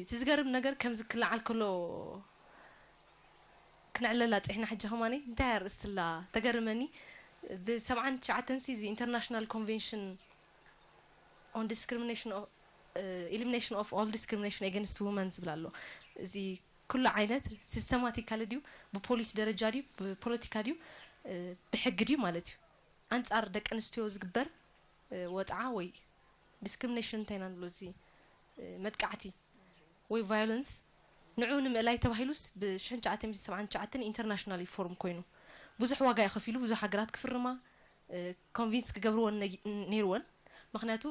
እቲ ዝገርም ነገር ከምዚ ክለዓል ከሎ ክነዕለላ ፂሕና ሕጂ ከማኒ እንታይ ኣርእስትላ ተገርመኒ። ብ ሰብዓን ትሽዓተን ሲ እዚ international convention on discrimination of elimination of all discrimination against women ዝብል ኣሎ። እዚ ኩሉ ዓይነት ሲስተማቲካሊ ድዩ ብፖሊሲ ደረጃ ድዩ ብፖለቲካ ድዩ ብሕጊ ድዩ ማለት እዩ ኣንፃር ደቂ ኣንስትዮ ዝግበር ወፅዓ ወይ ዲስክሪሚኔሽን እንታይ ኢና ንብሎ እዚ መጥቃዕቲ ወይ ቫዮለንስ ንዑ ንምእላይ ተባሂሉስ ብ ሽሕን ትሽዓተ ሚእትን ሰብዓን ትሽዓተን ኢንተርናሽናል ዩ ፎርም ኮይኑ ብዙሕ ዋጋ ዩ ከፊሉ ብዙሕ ሃገራት ክፍርማ ኮንቪንስ ክገብርወን ነይርወን ምክንያቱ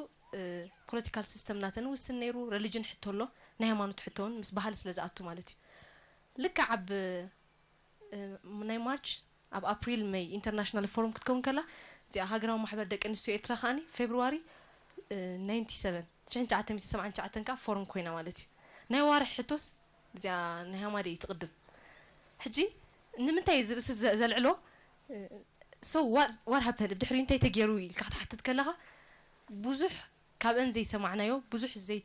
ፖለቲካል ሲስተም ናተን ውስን ነይሩ ረሊጅን ሕቶ ኣሎ ናይ ሃይማኖት ሕቶ ውን ምስ ባህሊ ስለ ዝኣቱ ማለት ዩ ልክዕ ኣብ ናይ ማርች ኣብ ኣፕሪል መይ ኢንተርናሽናል ፎረም ክትከውን ከላ እዚኣ ሃገራዊ ማሕበር ደቂ ኣንስትዮ ኤርትራ ከዓኒ ፌብርዋሪ ናይንቲ ሰቨን ሽሕን ትሽዓተ ሚእትን ሰብዓን ትሽዓተን ከዓ ፎረም ኮይና ማለት እዩ ናይ ዋርሒ ሕቶስ እዚኣ ናይ ሃማደ እዩ ትቕድም ሕጂ ንምንታይ እዚ ርእሲ ዘልዕሎ so what happened ብድሕሪኡ እንታይ ተገይሩ ኢልካ ክትሓትት ከለኻ ብዙሕ ካብአን ዘይሰማዕናዮ ብዙሕ ዘይ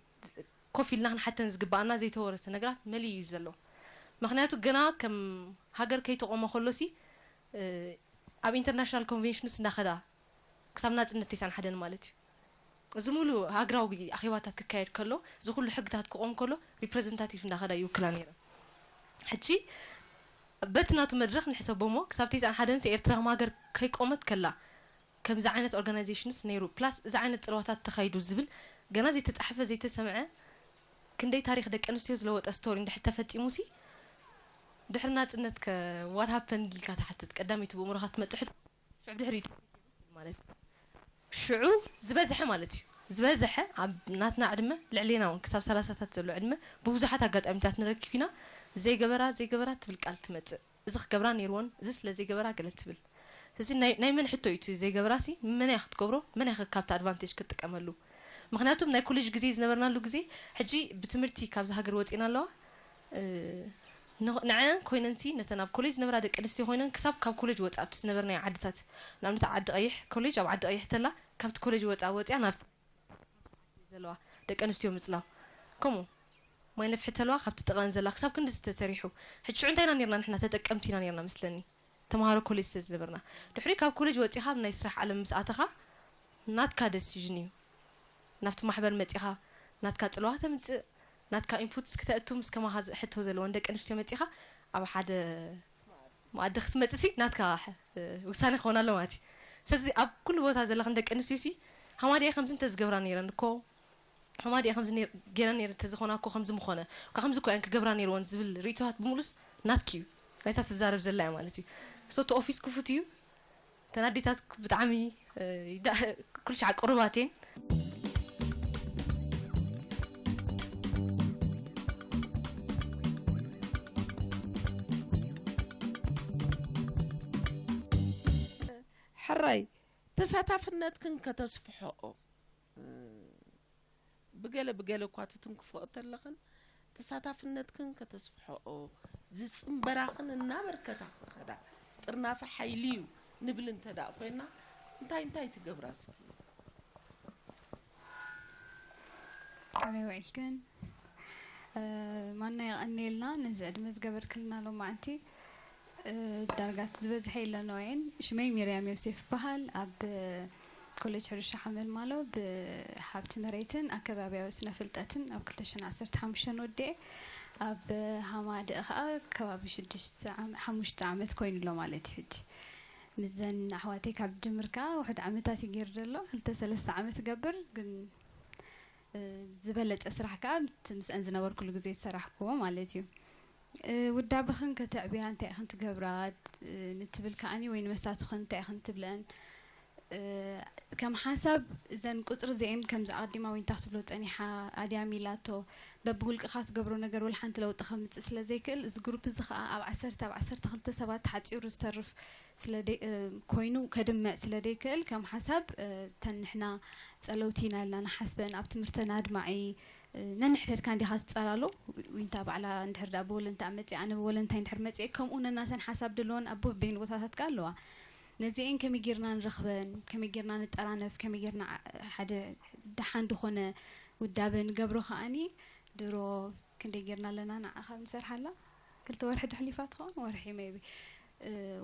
ኮፍ ኢልና ክንሓተን ዝግበኣና ዘይተወረሰ ነገራት መሊኡ እዩ ዘሎ። ምኽንያቱ ገና ከም ሃገር ከይተቖመ ከሎ ሲ ኣብ ኢንተርናሽናል ኮንቬንሽንስ እንዳኸዳ ክሳብ ናፅነት ተስዓን ሓደን ማለት እዩ። እዚ ሙሉ ሃገራዊ ኣኼባታት ክካየድ ከሎ እዚ ኩሉ ሕግታት ክቖም ከሎ ሪፕሬዘንታቲቭ እንዳኸዳ ይውክላ ነይረን። ሕጂ በቲ ናቱ መድረኽ ንሕሰቦ እሞ ክሳብ ተስዓን ሓደን ሲ ኤርትራ ከም ሃገር ከይቆመት ከላ ከምዚ ዓይነት ኦርጋናይዜሽንስ ነይሩ ፕላስ እዚ ዓይነት ፅልዋታት ተኻይዱ ዝብል ገና ዘይተፃሕፈ ዘይተሰምዐ ክንደይ ታሪኽ ደቂ ኣንስትዮ ዝለወጠ ስቶሪ እንድሕር ተፈጺሙ ሲ፣ ድሕሪ ናጽነት ከ what happened ኢልካ ትሓትት። ቀዳመይቲ ብእምሮኻ ትመጽእ ሕቶ ሽዑ ድሕሪኡ ማለት እዩ። ሽዑ ዝበዝሐ ማለት እዩ፣ ዝበዝሐ ኣብ ናትና ዕድመ፣ ልዕሌና እውን ክሳብ ሰላሳታት ዘሎ ዕድመ፣ ብብዙሓት ኣጋጣሚታት ንረክብ ኢና። ዘይገበራ ዘይገበራ ትብል ቃል ትመጽእ። እዚ ክገብራ ነይርዎን፣ እዚ ስለ ዘይገበራ ገለ ትብል። እዚ ናይ ናይ መን ሕቶ እዩ? እቲ ዘይገበራሲ መን እያ ክትገብሮ? መን እያ ካብቲ ኣድቫንቴጅ ክትጥቀመሉ? ምኽንያቱም ናይ ኮሌጅ ግዜ ዝነበርናሉ ግዜ፣ ሕጂ ብትምህርቲ ካብዚ ሃገር ወጺና ኣለዋ። እ፣ ን- ንዐን ኮይነንሲ ነተን ኣብ ኮሌጅ ዝነበራ ደቂ ኣንስትዮ ኮይነን ክሳብ ካብ ኮሌጅ ወጻ ኣብቲ ዝነበርናዮ ዓድታት፣ ንኣብነት ዓዲ ቀይሕ ኮሌጅ ኣብ ዓዲ ቀይሕ ተላ፣ ካብቲ ኮሌጅ ወጻ ወጺኣ ናብ ዘለዋ ደቂ ኣንስትዮ ምጽላው፣ ከምኡ ማይ ነፍሒ ተለዋ ካብቲ ጥቐን ዘላ ክሳብ ክንዲ ዝተሰሪሑ። ሕጂ ሽዑ እንታይ ኢና ነርና? ንሕና ተጠቀምቲ ኢና ነርና መስለኒ፣ ተምሃሮ ኮሌጅ ስለ ዝነበርና። ድሕሪ ካብ ኮሌጅ ወጺኻ ኣብ ናይ ስራሕ ዓለም ምስ ኣተኻ፣ ናትካ ደሲዥን እዩ። ናብቲ ማሕበር መጺኻ ናትካ ጽልዋ ተምጽእ፣ ናትካ ኢንፑትስ ክተእቱ፣ ምስ ከማኻ ሕቶ ዘለወን ደቂ ኣንስትዮ መጺኻ ኣብ ሓደ መኣዲ ክትመጽእሲ ናትካ ሕ- ውሳኔ ክኸውን ኣሎ ማለት እዩ። ስለዚ ኣብ ኩሉ ቦታ ዘለኽን ደቂ ኣንስትዮ ሲ፣ ሃማዲያ ከምዚ እንተዝገብራ ነይረን እኮ፣ ሃማዲያ ከምዚ ነይር- ገይረን ነይረን እንተዝኾና እኮ ከምዚ ምኾነ፣ እኳ ከምዚ እኮ እየን ክገብራ ነይርወን ዝብል ርእቶታት ብምሉስ ናትኪ እዩ። ናይታ ትዛረብ ዘላ እያ ማለት እዩ። ሶ እቲ ኦፊስ ክፉት እዩ። ተን ኣዴታት ብጣዕሚ፣ እ፣ ይዳ- ኩሉ ሻዕ ቅሩባት እየን። ሕራይ ተሳታፍነትክን ከተስፍሖኦ፣ ብገለ ብገለ እኳ ትትንክፍኦ ተለኽን፣ ተሳታፍነትክን ከተስፍሖኦ፣ ዝጽንበራኽን እናበርከታ ክኸዳ ጥርናፈ ሓይሊ እዩ ንብል እንተ ደኣ ኮይና፣ እንታይ እንታይ ትገብራ እስኪ? ከመይ ውዒልክን? ማና የቐንየልና ነዚ ዕድመ ዝገበርክልና ሎማዓንቲ። ዳርጋ ዝበዝሐ የለንኦየን። ሽመይ ሚርያም ዮሴፍ ይበሃል። ኣብ ኮሌጅ ሕርሻ ሓመልማሎ ብሃብቲ መሬትን ኣከባቢያዊ ስነ ፍልጠትን ኣብ ክልተ ሽሕን ዓሰርተ ሓሙሽተን ወዲኤ፣ ኣብ ሃማደእ ከዓ ከባቢ ሽዱሽተ ዓመ- ሓሙሽተ ዓመት ኮይኑ ኣሎ ማለት እዩ። ሕጂ ምስዘን ኣሕዋተይ ካብ ዝጅምር ከዓ ውሕድ ዓመታት እዩ ገይሩ ዘሎ፣ ክልተ ሰለስተ ዓመት ይገብር። ግን ዝበለፀ ስራሕ ከዓ ምስአን ዝነበርኩሉ ግዜ ዝሰራሕክዎ ማለት እዩ። ውዳበኽን ከተዕብያ እንታይ ኢኽን ትገብራ ንትብል ከዓኒ ወይ ንመሳቱኽን እንታይ ኢኽን ትብለአን? ከም ሓሳብ እዘን ቁፅሪ እዚአን ከምዚ ኣቐዲማ ዊንታ ክትብሎ ፀኒሓ ኣድያም ኢላቶ በብውልቅኻ ትገብሮ ነገር ወላ ሓንቲ ለውጢ ከምፅእ ስለ ዘይክእል እዚ ግሩፕ እዚ ከዓ ኣብ ዓሰርተ ኣብ ዓሰርተ ክልተ ሰባት ተሓፂሩ ዝተርፍ ስለ ደይ- እ፣ ኮይኑ ከድምዕ ስለ ደይክእል ከም ሓሳብ እ፣ ተን ንሕና ፀለውቲ ኢና ኢልና ንሓስበን ኣብ ትምህርተን ኣድማዒ እ፣ ነንሕድሕድካ እንዲኻ ትፃላሎ ዊንታ ባዕላ እንድሕር ዳ ብወለንታ መፅእ ኣነ ብወለንታይ እንድሕር መፅእ ከምኡ ነናተን ሓሳብ ድለወን ኣብ በበይኑ ቦታታት ከ ኣለዋ ነዚአን ከመይ ጌርና ንረኽበን ከመይ ጌርና ንጠራነፍ ከመይ ጌርና ዓ- ሓደ ደሓን ዝኾነ ውዳበ ንገብሮ ከኣኒ ድሮ ክንደይ ጌርና ኣለና ንዓ ካብ ንሰርሓላ ክልተ ወርሒ ዶ ሕሊፋ ትኸውን ወርሒ maybe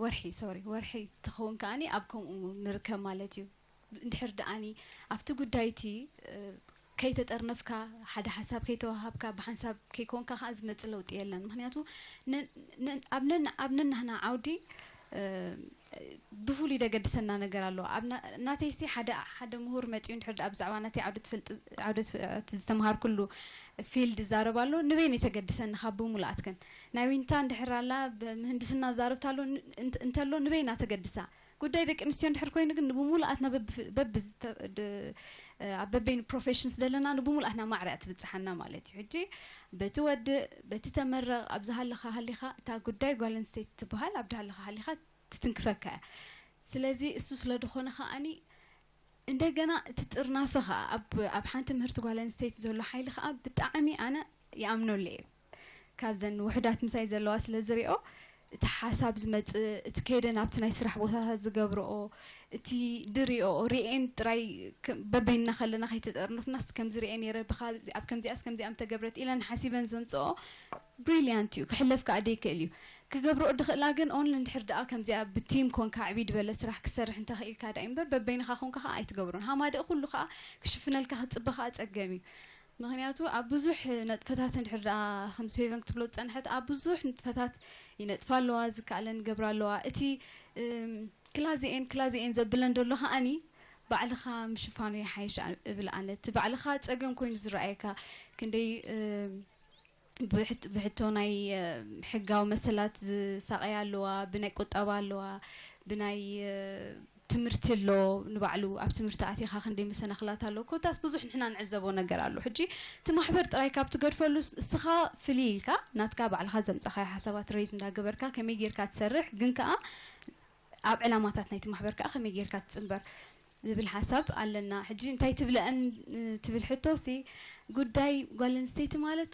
ወርሒ sorry ወርሒ ትኸውን ከኣኒ ኣብ ከምኡ ንርከብ ማለት እዩ እንድሕር ደኣኒ ኣብቲ ጉዳይ እቲ ከይተጠርነፍካ ሓደ ሓሳብ ከይተዋሃብካ ብሓንሳብ ከይኮንካ ከዓ ዝመፅእ ለውጢ የለን ምክንያቱ ኣብ ነናህና ዓውዲ ብፍሉይ ደገድሰና ነገር ኣለዎ ናተይሲ ሓደ ሓደ ምሁር መፂኡ እንድሕር ደኣ ብዛዕባ ናተይ ዓውዲ ዝተምሃርኩሉ field ይዛረብ ኣሎ ንበይነይ ተገድሰኒ ካብ ብምሉኣት ግን ናይ ዊንታ እንድሕር ኣላ ምህንድስና ዛርብታ ኣሎ እንተሎ ንበይና ተገድሳ ጉዳይ ደቂ ኣንስትዮ እንድሕር ኮይኑ ግን ንብሙሉኣትና በቢ ኣብ በበይኑ professions ዘለና ንብሙሉኣትና ማዕረ እያ ትብፅሓና ማለት እዩ ሕጂ በቲ ወድእ በቲ ተመረቕ ኣብዚ ሃለኻ ሃሊኻ እታ ጉዳይ ጓል ኣንስተይቲ ትበሃል ኣብ ድሃለኻ ሃሊኻ ትትንክፈካ እያ ስለዚ እሱ ስለ ዝኾነ ከዓኒ እንደገና እቲ ጥርናፈ ከዓ ኣብ ኣብ ሓንቲ ምህርቲ ጓል ኣንስተይቲ ዘሎ ሓይሊ ከዓ ብጣዕሚ ኣነ ይኣምነሉ እየ ካብዘን ውሕዳት ምሳይ ዘለዋ ስለ ዝሪኦ እቲ ሓሳብ ዝመፅእ እቲ ከይደ ናብቲ ናይ ስራሕ ቦታታት ዝገብረኦ እቲ ድሪኦ ሪኤን ጥራይ በበይንና ከለና ከይተጠርኑፍናስ ከምዚ ሪኤ ነይረ ብካብ ኣብ ከምዚኣስ ከምዚኣ ምተገብረት ኢለን ሓሲበን ዘምፅኦ ብሪልያንት እዩ ክሕለፍ ከዓ ደይክእል እዩ ክገብርኦ ድኽእላ ግን only እንድሕር ደኣ ከምዚኣ ብቲም ኮንካ ዕብይ ድበለ ስራሕ ክሰርሕ እንተኽኢልካ ደኣ እምበር በበይንኻ ኮንካ ከዓ ኣይትገብሮን ሃማደእ ኩሉ ከዓ ክሽፍነልካ ክትፅበ ከዓ ፀገም እዩ ምኽንያቱ ኣብ ብዙሕ ነጥፈታት እንድሕር ደኣ ከም ሴቨን ክትብሎ ዝፀንሐት ኣብ ብዙሕ ንጥፈታት ይነጥፋ ኣለዋ ዝከኣለን ይገብራ ኣለዋ እቲ ክላዚኤን ክላዚኤን ዘብለን ዘሎ ከዓኒ ባዕልኻ ምሽፋኑ ይሓይሽ እብል ኣነ። እቲ ባዕልኻ ጸገም ኮይኑ ዝረኣየካ ክንደይ ብሕቶ ናይ ሕጋዊ መሰላት ዝሳቐያ ኣለዋ፣ ብናይ ቁጠባ ኣለዋ፣ ብናይ ትምህርቲ ኣሎ፣ ንባዕሉ ኣብ ትምህርቲ ኣቲኻ ክንደይ መሰናኽላት ኣሎ። ኮታስ ብዙሕ ንሕና ንዕዘቦ ነገር ኣሎ። ሕጂ እቲ ማሕበር ጥራይ ካብ ትገድፈሉ እስኻ ፍልይ ኢልካ ናትካ ባዕልኻ ዘምጻኻዮ ሓሳባት ሬዝ እንዳገበርካ ከመይ ጌርካ ትሰርሕ ግን ከኣ ኣብ ዕላማታት ናይቲ ማሕበር ከኣ ከመይ ጌርካ ትጽንበር ዝብል ሓሳብ ኣለና። ሕጂ እንታይ ትብለአን ትብል ሕቶ ሲ ጉዳይ ጓል ኣንስተይቲ ማለት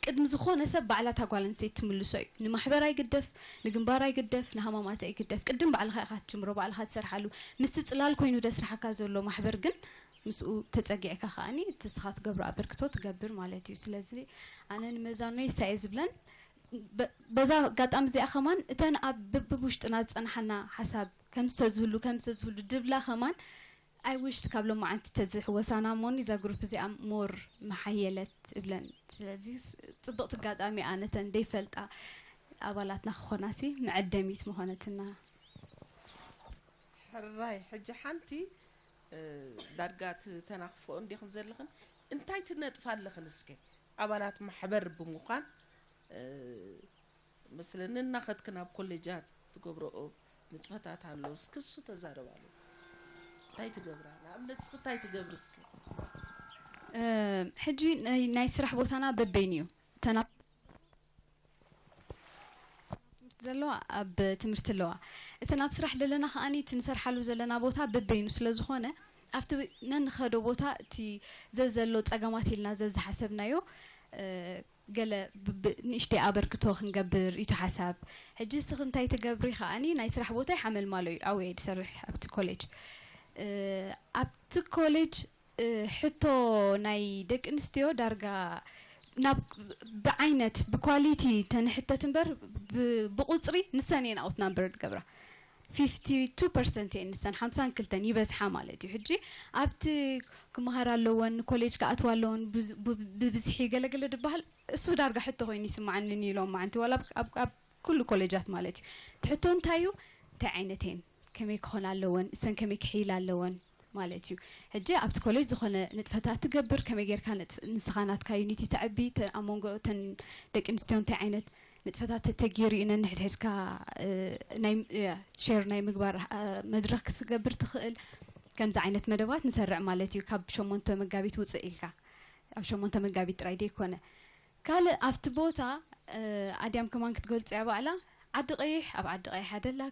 ቅድሚ ዝኾነ ሰብ ባዕላ እታ ጓል ኣንስተይቲ ትምልሶ እዩ። ንማሕበር ኣይግደፍ፣ ንግንባር ኣይግደፍ፣ ንሃማማት ኣይግደፍ። ቅድም ባዕልኻ ኢኻ ትጅምሮ፣ ባዕልኻ ትሰርሓሉ። ምስቲ ጽላል ኮይኑ ደስርሓካ ዘሎ ማሕበር ግን ምስኡ ተጸጊዕካ ከኣኒ እቲ ንስኻ ትገብሮ ኣበርክቶ ትገብር ማለት እዩ። ስለዚ ኣነ ንመዛኖይ እሳ እየ ዝብለን። በዛ ኣጋጣሚ እዚኣ ከማን እተን ኣብ በብውሽጥና ዝጸንሓና ሓሳብ ከም ዝተዝህሉ ከም ዝተዝህሉ ድብላ ከማን I wish ካብ ሎማዓንቲ ተዝሕወሳና እሞኒ እዛ ግሩፕ እዚኣ ሞር መሓየለት እብለን። ስለዚ ጽብቕቲ ኣጋጣሚ እያ ነተን ደይፈልጣ ኣባላትና ክኾናሲ መዐደሚት ምኾነትና። ሕራይ ሕጂ ሓንቲ ዳርጋ ትተናኽፍኦ እንዲኽን ዘለኽን እንታይ ትነጥፋ ኣለኽን እስከ ኣባላት ማሕበር ብምዃን መስለኒ እናኸድክን ኣብ ኮሌጃት ትገብረኦ ንጥፈታት ኣሎ። እስኪ እሱ ተዛረባሉ። እንታይ ትገብራ? ንኣብነት እስኪ እንታይ ትገብሪ እስኪ? ሕጂ ናይ ስራሕ ቦታና በበይን እዩ። እተን ኣብ ትምህርቲ ዘለዋ ኣብ ትምህርቲ ኣለዋ። እተን ኣብ ስራሕ ዘለና ከኣኒ እቲ ንሰርሓሉ ዘለና ቦታ በበይኑ ስለ ዝኾነ ኣብቲ ነንኸዶ ቦታ እቲ ዘዘሎ ጸገማት ኢልና ዘዝሓሰብናዮ ገለ ንእሽተይ ኣበርክቶ ክንገብር እዩ ሓሳብ። ሕጂ እስኺ እንታይ ትገብሪ ከኣኒ ናይ ስራሕ ቦታይ ሓመልማሎ እዩ ኣብየ ድሰርሕ ኣብቲ ኮሌጅ ኣብቲ ኮሌጅ ሕቶ ናይ ደቂ ኣንስትዮ ዳርጋ ናብ ብዓይነት ብኳሊቲ ተንሕተት እምበር ብቁፅሪ ንሰን እየን ኣውት ናምበር ዝገብራ። ፊፍቲ ቱ ፐርሰንት እየን ንሰን ሓምሳን ክልተን ይበዝሓ ማለት እዩ። ሕጂ ኣብቲ ክመሃራ ኣለወን ንኮሌጅ ክኣትዋ ኣለወን ብብዝሒ ገለገለ ድበሃል እሱ ዳርጋ ሕቶ ኮይኑ ይስማዓኒ ንኢሎም ማዓንቲ ዋላ ኣብ ኩሉ ኮሌጃት ማለት እዩ። እቲ ሕቶ እንታይ እዩ? እንታይ ዓይነት እየን? ከመይ ክኾና ኣለወን? እሰን ከመይ ክሕይላ ኣለወን? ማለት እዩ። ሕጂ ኣብቲ ኮሌጅ ዝኾነ ንጥፈታት ትገብር፣ ከመይ ጌርካ ንስኻ ናትካ ዩኒቲ ተዕቢ፣ ኣብ መንጎ እተን ደቂ ኣንስትዮ እንታይ ዓይነት ንጥፈታት ተተጌሩ እዩ ነንሕድሕድካ ሼር ናይ ምግባር መድረኽ ክትገብር ትኽእል። ከምዚ ዓይነት መደባት ንሰርዕ ማለት እዩ። ካብ ሸሞንተ መጋቢት ውፅእ ኢልካ ኣብ ሸሞንተ መጋቢት ጥራይ ደይኮነ ካልእ ኣብቲ ቦታ ኣድያም ከማን ክትገልጾ እያ ባዕላ ዓዲ ቀይሕ ኣብ ዓዲ ቀይሕ ኣደላ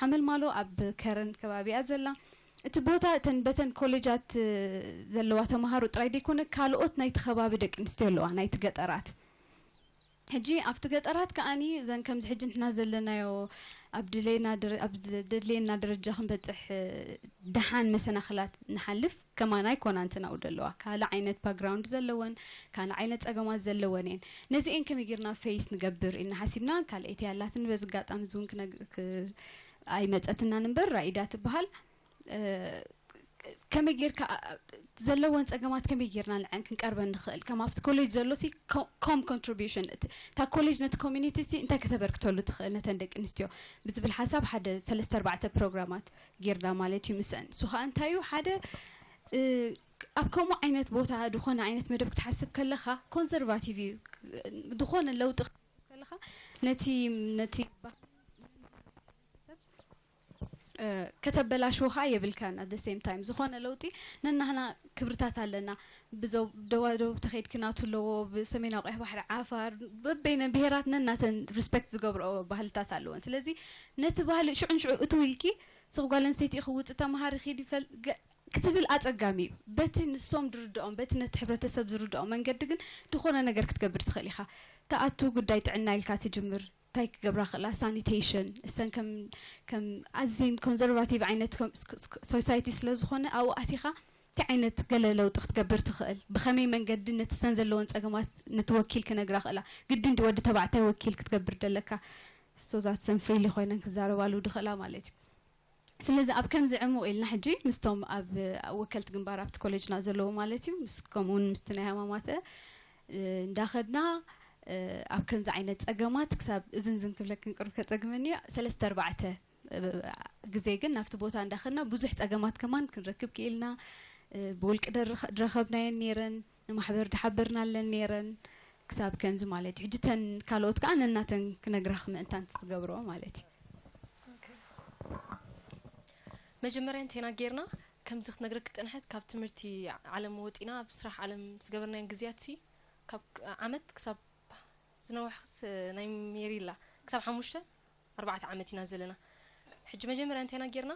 ሓመልማሎ ኣብ ከረን ከባቢኣ ዘላ እቲ ቦታ እተን በተን ኮሌጃት ዘለዋ ተምሃሮ ጥራይ ደይኮነ ካልኦት ናይቲ ከባቢ ደቂ ኣንስትዮ ኣለዋ ናይቲ ገጠራት ሕጂ ኣብቲ ገጠራት ከኣኒ ዘን ከምዚ ሕጂ ንሕና ዘለናዮ ኣብ ድሌና ኣብ ደድሌና ደረጃ ክንበጽሕ ደሓን መሰናኽላት ንሓልፍ ከማና ኣይኮናን ተናውዶ ኣለዋ ካልእ ዓይነት ባክግራውንድ ዘለወን ካልእ ዓይነት ጸገማት ዘለወን እየን ነዚኤን ከመይ ጌርና ፌስ ንገብር ኢልና ሓሲብና ካልኣይቲ ያላትን በዚ ኣጋጣሚ እዚ እውን ኣይመጸትናን እምበር ራኢዳ ትበሃል ከመይ ጌርካ ዘለወን ጸገማት ከመይ ጌርና ንዐን ክንቀርበን ንኽእል ከም ኣብቲ ኮሌጅ ዘሎ ሲ ኮም ኮንትሪቢሽን እታ ኮሌጅ ነቲ ኮሚኒቲ ሲ እንታይ ከተበርክተሉ ትኽእል ነተን ደቂ ኣንስትዮ ብዝብል ሓሳብ ሓደ ሰለስተ ኣርባዕተ ፕሮግራማት ጌርና ማለት እዩ ምስአን እሱ ከዓ እንታይ እዩ ሓደ ኣብ ከምኡ ዓይነት ቦታ ዝኾነ ዓይነት መደብ ክትሓስብ ከለኻ ኮንሰርቫቲቭ እዩ ዝኾነ ለውጢ ከለኻ ነቲ ነቲ ከተበላሽዎ ከዓ የብልካን at the same time ዝኾነ ለውጢ ነናህና ክብርታት ኣለና ብዘው ደዋደው ተኸይድኪ ናቱ ኣለዎ ብሰሜናዊ ቀይሕ ባሕሪ ዓፋር በበይነ ብሄራት ነናተን ሪስፔክት ዝገብርኦ ባህልታት ኣለወን ስለዚ ነቲ ባህሊ ሽዑን ሽዑ እትው ኢልኪ ስኽ ጓል ኣንስተይቲ ክውፅ ተምሃሪ ኪድ ይፈል ክትብል ኣጸጋሚ እዩ በቲ ንሶም ዝርድኦም በቲ ነቲ ሕብረተሰብ ዝርድኦም መንገዲ ግን ዝኾነ ነገር ክትገብር ትኽእል ኢኻ ተኣቱ ጉዳይ ጥዕና ኢልካ ትጅምር እንታይ ክገብራ ክእላ ሳኒቴሽን እሰን ከም ከም ኣዝየን ኮንዘርቫቲቭ ዓይነት ሶሳይቲ ስለ ዝኾነ ኣብኡ ኣቲኻ እንታይ ዓይነት ገለ ለውጢ ክትገብር ትኽእል ብኸመይ መንገዲ ነቲ ሰን ዘለወን ጸገማት ነቲ ወኪል ክነግራ ክእላ ግድን ድዩ ወዲ ተባዕታይ ወኪል ክትገብር ደለካ so that ሰን ፍሪሊ ኮይነን ክዛረባሉ ድኽእላ ማለት እዩ ስለዚ ኣብ ከምዚ ዕሙቕ ኢልና ሕጂ ምስቶም ኣብ ወከልቲ ግንባር ኣብቲ ኮሌጅና ዘለዉ ማለት እዩ ምስ ከምኡውን ምስቲ ናይ ሃማማተ እንዳኸድና ኣብ ከምዚ ዓይነት ጸገማት ክሳብ እዝን ዝን ክብለክን ቅርብ ከጸግመኒ እዩ ሰለስተ ኣርባዕተ ግዜ ግን ናብቲ ቦታ እንዳኸድና ብዙሕ ጸገማት ከማን ክንረክብ ክኢልና። ብውልቂ ድረኸብናየን ነይረን፣ ንማሕበር ድሓበርናለን ነይረን። ክሳብ ከምዚ ማለት እዩ። ሕጂ ተን ካልኦት ከዓ ነናተን ክነግራኽ ምእንታን ትገብርኦ ማለት እዩ። መጀመርያ እንቴና ጌርና ከምዚ ክትነግረክ ጠንሐት ካብ ትምህርቲ ዓለም ወጢና ኣብ ስራሕ ዓለም ዝገበርናዮን ግዜያት ሲ ካብ ዓመት ክሳብ ዝነዋሕክስ ናይ ሜሪላ ክሳብ ሓሙሽተ ኣርባዕተ ዓመት ኢና ዘለና። ሕጂ መጀመርያ እንቴና ጌርና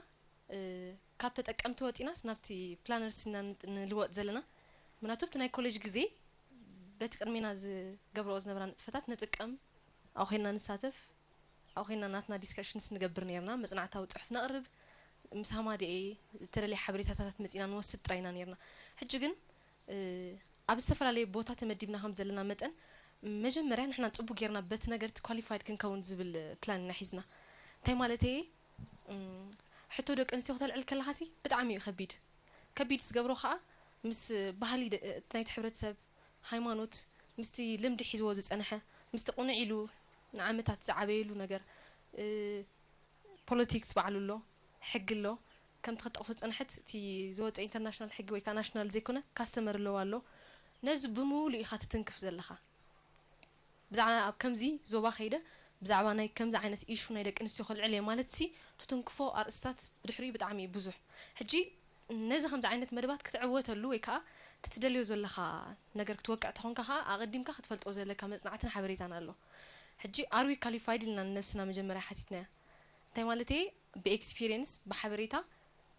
ካብ ተጠቀምቲ ወጢናስ ናብቲ ፕላነርስ ኢና ንልወጥ ዘለና። ምክንያቱ ኣብቲ ናይ ኮሌጅ ግዜ በቲ ቅድሜና ዝገብረኦ ዝነበራ ንጥፈታት ንጥቀም፣ ኣብኡ ኮይንና ንሳተፍ፣ ኣብኡ ኮይንና ናትና ዲስከሽንስ ንገብር ነርና። መጽናዕታዊ ጽሑፍ ነቕርብ፣ ምስ ሃማደኤ ዝተደለየ ሓበሬታታት መጺና ንወስድ ጥራይ ኢና ነርና። ሕጂ ግን ኣብ ዝተፈላለየ ቦታ ተመዲብና ከም ዘለና መጠን መጀመርያ ንሕና ጽቡቅ ጌርና በቲ ነገርቲ ኳሊፋይድ ክንከውን ዝብል ፕላን ኢና ሒዝና። እንታይ ማለተይ ሕቶ ደቂ ኣንስትዮ ክተልዕል ከለኻሲ ብጣዕሚ እዩ ከቢድ። ከቢድ ዝገብሮ ከዓ ምስ ባህሊ ናይቲ ሕብረተሰብ፣ ሃይማኖት፣ ምስቲ ልምዲ ሒዝዎ ዝፀንሐ፣ ምስቲ ቁንዕ ኢሉ ንዓመታት ዝዓበየሉ ነገር፣ ፖለቲክስ ባዕሉ ኣሎ፣ ሕጊ ኣሎ። ከምቲ ክትጠቕሶ ዝፀንሐት እቲ ዝወፀ ኢንተርናሽናል ሕጊ ወይ ከዓ ናሽናል ዘይኮነ ካስተመሪ ሎው ኣሎ። ነዚ ብምሉእ ኢኻ ትትንክፍ ዘለኻ። ብዛዕባ ኣብ ከምዚ ዞባ ከይደ ብዛዕባ ናይ ከምዚ ዓይነት ኢሹ ናይ ደቂ ኣንስትዮ ከልዕል እየ ማለት ሲ ትትንክፎ ኣርእስታት ብድሕሪኡ ብጣዕሚ እዩ ብዙሕ። ሕጂ ነዚ ከምዚ ዓይነት መደባት ክትዕወተሉ ወይ ከዓ ትትደልዮ ዘለኻ ነገር ክትወቅዕ ተኾንካ ከዓ ኣቐዲምካ ክትፈልጦ ዘለካ መጽናዕትን ሓበሬታን ኣሎ። ሕጂ ኣርዊ ካሊፋይድ ኢልና ንነብስና መጀመርያ ሓቲትናያ። እንታይ ማለት እየ? ብኤክስፒሪየንስ፣ ብሓበሬታ፣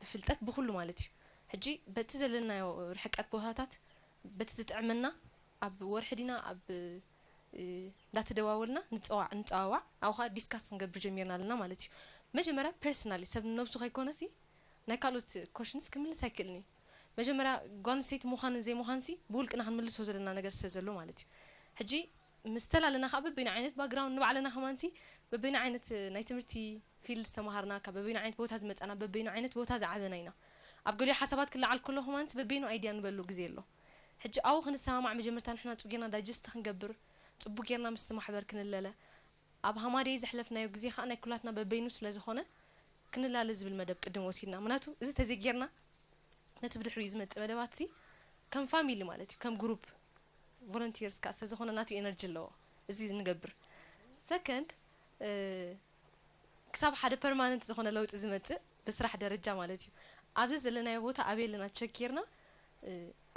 ብፍልጠት፣ ብኩሉ ማለት እዩ። ሕጂ በቲ ዘለናዮ ርሕቀት ቦታታት በቲ ዝጥዕመና ኣብ ወርሒ ዲና ኣብ እንዳተደዋወልና ንፀዋዕ ንፀዋዋዕ ኣብኡ ከዓ ዲስካስ ክንገብር ጀሚርና ኣለና ማለት እዩ። መጀመርያ ፐርሰናሊ ሰብ ንነብሱ ከይኮነሲ ናይ ካልኦት ኮሽንስ ክምልስ ኣይክእልን እዩ። መጀመርያ ጓል ኣንስተይቲ ምዃንን ዘይምዃንሲ ብውልቅና ክንምልሶ ዘለና ነገር ስለ ዘሎ ማለት እዩ። ሕጂ ምስ ተላለና ከዓ በበይኑ ዓይነት ባክግራውንድ ንባዕልና ከማንሲ በበይኑ ዓይነት ናይ ትምህርቲ ፊልድ ዝተምሃርና ካብ በበይኑ ዓይነት ቦታ ዝመፃና በበይኑ ዓይነት ቦታ ዝዓበና ኢና። ኣብ ገሊኡ ሓሳባት ክለዓል ከሎ ከማንሲ በበይኑ ኣይድያ ንበሉ ግዜ ኣሎ። ሕጂ ኣብኡ ክንሰማማዕ መጀመርታ ንሕና ፅቡቅ ጌርና ዳይጀስት ክንገብር፣ ፅቡቅ ጌርና ምስቲ ማሕበር ክንለለ፣ ኣብ ሃማደይ ዘሕለፍናዮ ግዜ ከዓ ናይ ኩላትና በበይኑ ስለ ዝኾነ ክንላለ ዝብል መደብ ቅድም ወሲድና። ምክንያቱ እዚ ተዘይጌርና ነቲ ብድሕሪኡ ዝመፅእ መደባት ሲ ከም ፋሚሊ ማለት እዩ፣ ከም ግሩፕ ቮለንቲርስ ከዓ ስለ ዝኾነ ናቱ ኤነርጂ ኣለዎ እዚ ንገብር። ሰከንድ ክሳብ ሓደ ፐርማነንት ዝኾነ ለውጢ ዝመፅእ ብስራሕ ደረጃ ማለት እዩ። ኣብዚ ዘለናዮ ቦታ ኣበይ ኣለና ቸክ ጌርና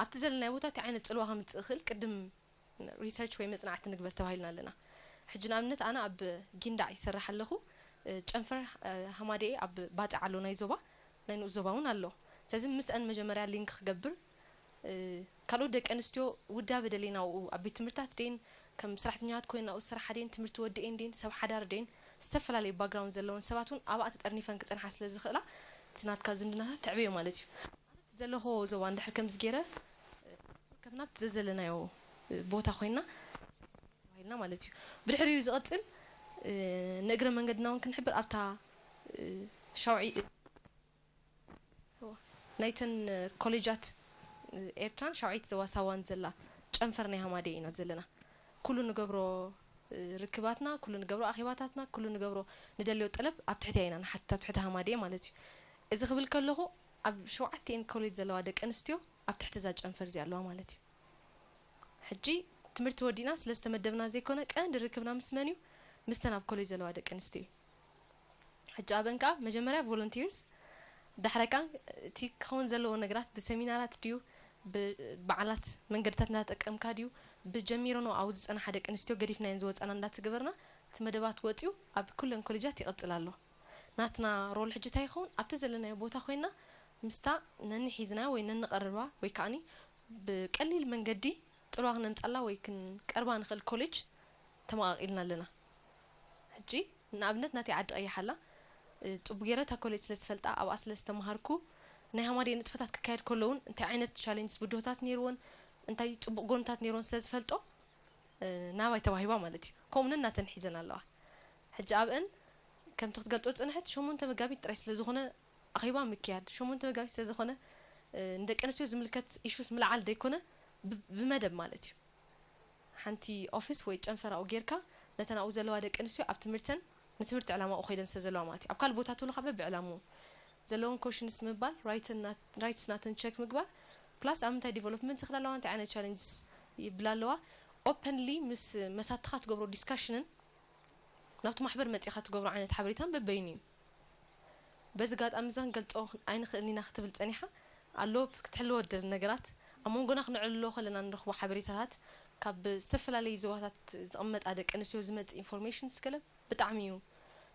ኣብቲ ዘለናዮ ቦታ እንታይ ዓይነት ፅልዋ ከምፅእ ይኽእል ቅድም ሪሰርች ወይ መፅናዕቲ ንግበር ተባሂልና ኣለና። ሕጂ ንኣብነት ኣነ ኣብ ጊንዳዕ ይሰርሕ ኣለኹ። ጨንፈር ሃማደኤ ኣብ ባፅዕ ኣሎ ናይ ዞባ ናይ ንኡስ ዞባ እውን ኣሎ። ስለዚ ምስአን መጀመርያ ሊንክ ክገብር ካልኦት ደቂ ኣንስትዮ ውዳበ ደልየና ኣብኡ ኣብ ቤት ትምህርታት ደይን ከም ሰራሕተኛታት ኮይና ኣብኡ ዝሰርሓ ደይን ትምህርቲ ወዲኤን ደይን ሰብ ሓዳር ደይን ዝተፈላለዩ ባክግራውንድ ዘለወን ሰባት እውን ኣብኣ ተጠርኒፈን ክፀንሓ ስለ ዝኽእላ እቲ ናትካ ዝምድናታት ተዕብዮ ማለት እዩ። ዘለኹ ዞባ እንድሕር ከምዚ ገይረ ከም ናብቲ ዘዘለናዮ ቦታ ኮይና ተባሂልና ማለት እዩ። ብድሕሪኡ ዝቐፅል ንእግረ መንገድና እውን ክንሕብር ኣብታ ሻውዒ ናይተን ኮሌጃት ኤርትራን ሻውዒት ዘዋሳዋን ዘላ ጨንፈር ናይ ሃማደይ ኢና ዘለና። ኩሉ ንገብሮ ርክባትና፣ ኩሉ ንገብሮ ኣኼባታትና፣ ኩሉ ንገብሮ ንደልዮ ጠለብ ኣብ ትሕቲ ኢና ንሓትት ኣብ ትሕቲ ሃማደይ ማለት እዩ። እዚ ክብል ከለኹ ኣብ ሸውዓተን ኮሌጅ ዘለዋ ደቂ ኣንስትዮ ኣብ ትሕቲ እዛ ጨንፈር እዚኣ ኣለዋ ማለት እዩ። ሕጂ ትምህርቲ ወዲእና ስለ ዝተመደብና ዘይኮነ ቀንዲ ርክብና ምስ መን እዩ? ምስተን ኣብ ኮሌጅ ዘለዋ ደቂ ኣንስትዮ እዩ። ሕጂ ኣብን ከዓ መጀመርያ ቮለንቲርስ ዳሕራይ ከዓ እቲ ክኸውን ዘለዎ ነገራት ብሰሚናራት ድዩ ብበዓላት መንገድታት እናተጠቀምካ ድዩ ብጀሚሮ ነው ኣብኡ ዝፀናሓ ደቂ ኣንስትዮ ገዲፍናየን ዝወፃና እንዳተገበርና እቲ መደባት ወፂኡ ኣብ ኩለን ኮሌጃት ይቐፅል ኣሎ። ናትና ሮል ሕጂ እንታይ ይኸውን ኣብቲ ዘለናዮ ቦታ ኮይና ምስታ ነንሒዝና ወይ ነንቐርባ ወይ ከዓኒ ብቀሊል መንገዲ ፅልዋ ክነምፃላ ወይ ክንቀርባ ንኽእል ኮሌጅ ተመቓቒልና ኣለና። ሕጂ ንኣብነት ናተይ ዓዲ ቀይሕ ኣላ ፅቡቅ ገይረ እታ ኮሌጅ ስለ ዝፈልጣ ኣብኣ ስለ ዝተምሃርኩ ናይ ሃማደይ ንጥፈታት ክካየድ ከሎ እውን እንታይ ዓይነት ቻሌንጅስ ብድሆታት ነይርዎን እንታይ ፅቡቅ ጎንታት ነይርዎን ስለ ዝፈልጦ ናባይ ተዋሂባ ማለት እዩ። ከምኡ ነናተን ሒዘን ኣለዋ። ሕጂ ኣብአን ከምቲ ክትገልጦ ዝፅንሐት ሸሞንተ መጋቢት ጥራይ ስለ ዝኾነ ኣኼባ ምክያድ ሸሞንተ መጋቢት ስለ ዝኾነ ንደቂ ኣንስትዮ ዝምልከት ኢሹስ ምልዓል ዘይኮነ ብመደብ ማለት እዩ። ሓንቲ ኦፊስ ወይ ጨንፈር ኣብኡ ጌርካ ነተን ኣብኡ ዘለዋ ደቂ ኣንስትዮ ኣብ ትምህርተን ንትምህርቲ ዕላማኡ ከይደን ስለ ዘለዋ ማለት እዩ። ኣብ ካልእ ቦታ ተሎ ካብ በብዕላምኡ ዘለዎም ኮሽንስ ምባል፣ ራይትስ ናተን ቸክ ምግባር፣ ፕላስ ኣብ ምንታይ ዲቨሎፕመንት ይኽዳ ኣለዋ፣ እንታይ ዓይነት ቻለንጅስ ይብላ ኣለዋ፣ ኦፐንሊ ምስ መሳትኻ ትገብሮ ዲስካሽንን ናብቲ ማሕበር መጺኻ ትገብሮ ዓይነት ሓበሬታን በበይኑ እዩ። በዚ ጋጣሚ እዛ ክንገልጾ ኣይንኽእልን ኢና ክትብል ጸኒሓ ኣሎ ክትሕልዎ ደል ነገራት ኣብ መንጎና ክነዕልሎ ከለና ንረኽቦ ሓበሬታታት ካብ ዝተፈላለዩ ዞባታት ዝቕመጣ ደቂ ኣንስትዮ ዝመጽእ ኢንፎርሜሽን ስገለ ብጣዕሚ እዩ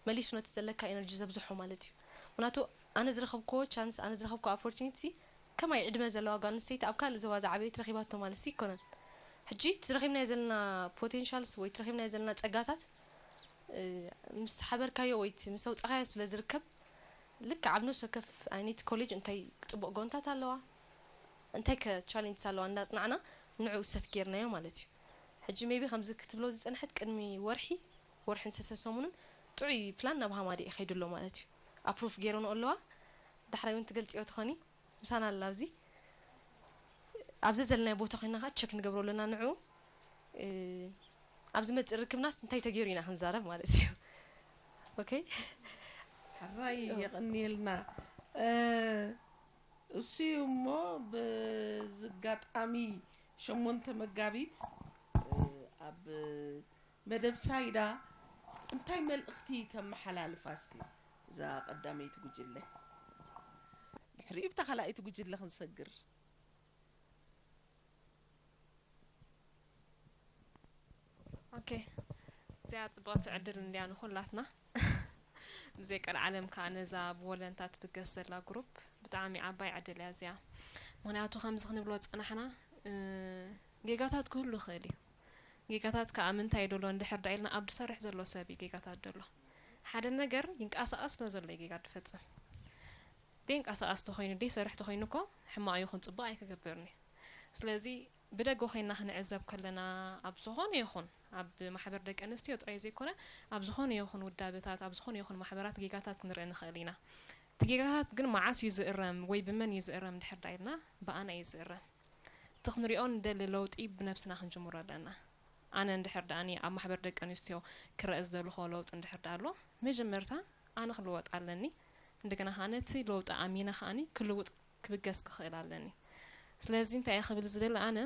መሊሱ ነቲ ዘለካ ኤነርጂ ዘብዝሖ ማለት እዩ። ምክንያቱ ኣነ ዝረኸብክዎ ቻንስ ኣነ ዝረኸብክዎ ኦፖርቹኒቲ ከማይ ዕድመ ዘለዋ ጓል ኣንስተይቲ ኣብ ካልእ ዞባ ዝዓበየት ረኺባቶ ማለት ሲ ይኮነን። ሕጂ እቲ ረኺብናዮ ዘለና ፖቴንሻልስ ወይ እቲ ረኺብናዮ ዘለና ጸጋታት ምስ ሓበርካዮ ወይ ምስ ኣውጻኻዮ ስለ ዝርከብ ልክዕ ኣብ ነፍሲ ወከፍ ዓይነት ኮሌጅ እንታይ ጽቡቕ ጎንታት ኣለዋ እንታይ ከ ቻሌንጅስ ኣለዋ እንዳጽናዕና ንዕኡ ሰት ጌርናዮ ማለት እዩ። ሕጂ ሜቢ ከምዚ ክትብሎ ዝጸንሐት ቅድሚ ወርሒ ወርሕን ሰሰ ሰሙንን ጥዑይ ፕላን ናብ ሃማደ ይኸይዱ ኣሎ ማለት እዩ። ኣፕሩፍ ገይረንኦ ኣለዋ። ዳሕራይ እውን ትገልጽዮ ትኾኒ ምሳና ኣላ ኣብዚ ኣብዚ ዘለናዮ ቦታ ኮይና ከዓ ቸክ ንገብሮ ኣለና ንዑ ኣብዚ መፅእ ርክብናስ እንታይ ተገይሩ ኢና ክንዛረብ ማለት እዩ። ኦኬ ሕራይ የቐንየልና። እሱ እዩ እሞ ብዝጋጣሚ ሸሞንተ መጋቢት ኣብ መደብ ሳይዳ እንታይ መልእኽቲ ተመሓላልፋ እስኪ እዛ ቀዳመይቲ ጉጅለ ድሕሪኡ ብታ ካልኣይቲ ጉጅለ ክንሰግር። ኦኬ እዚኣ ጽብቕቲ ዕድል እንድያ ንኹላትና። ብዘይ ቀልዓለም ከኣ ነዛ ብወለንታ ትብገስ ዘላ ግሩፕ ብጣዕሚ ዓባይ ዕድል እያ እዚኣ። ምኽንያቱ ከምዚ ክንብሎ ዝጸናሕና ጌጋታት ክህሉ ይኽእል እዩ። ጌጋታት ከኣ ምንታይ እዩ ደሎ እንድሕር ደኣ ኢልና ኣብ ዝሰርሕ ዘሎ ሰብ እዩ ጌጋታት ደሎ። ሓደ ነገር ይንቀሳቐስ ስለ ዘሎ እዩ ጌጋ ዝፈጽም። ደይንቀሳቐስ ተኾይኑ ደይሰርሕ ተኾይኑ እኮ ሕማቕ ይኹን ጽቡቕ ኣይክገብርን እዩ። ስለዚ ብደገ ኮይና ክንዕዘብ ከለና ኣብ ዝኾነ ይኹን ኣብ ማሕበር ደቂ ኣንስትዮ ጥራይ ዘይኮነ ኣብ ዝኾነ ይኹን ውዳበታት ኣብ ዝኾነ ይኹን ማሕበራት ጌጋታት ክንርኢ ንኽእል ኢና። እቲ ጌጋታት ግን መዓስ እዩ ዝእረም ወይ ብመን እዩ ዝእረም እንድሕር ዳ ኢልና ብኣና እዩ ዝእረም። እቲ ክንሪኦ ንደሊ ለውጢ ብነብስና ክንጅምሮ ኣለና። ኣነ እንድሕር ደኣ ኣብ ማሕበር ደቂ ኣንስትዮ ክረአ ዝደለኹዎ ለውጢ እንድሕር ደኣ ኣሎ መጀመርታ ኣነ ክልወጥ ኣለኒ። እንደገና ከዓ ነቲ ለውጢ ኣሚነ ከዓኒ ክልውጥ ክብገስ ክኽእል ኣለኒ። ስለዚ እንታይ እየ ክብል ዝደሊ ኣነ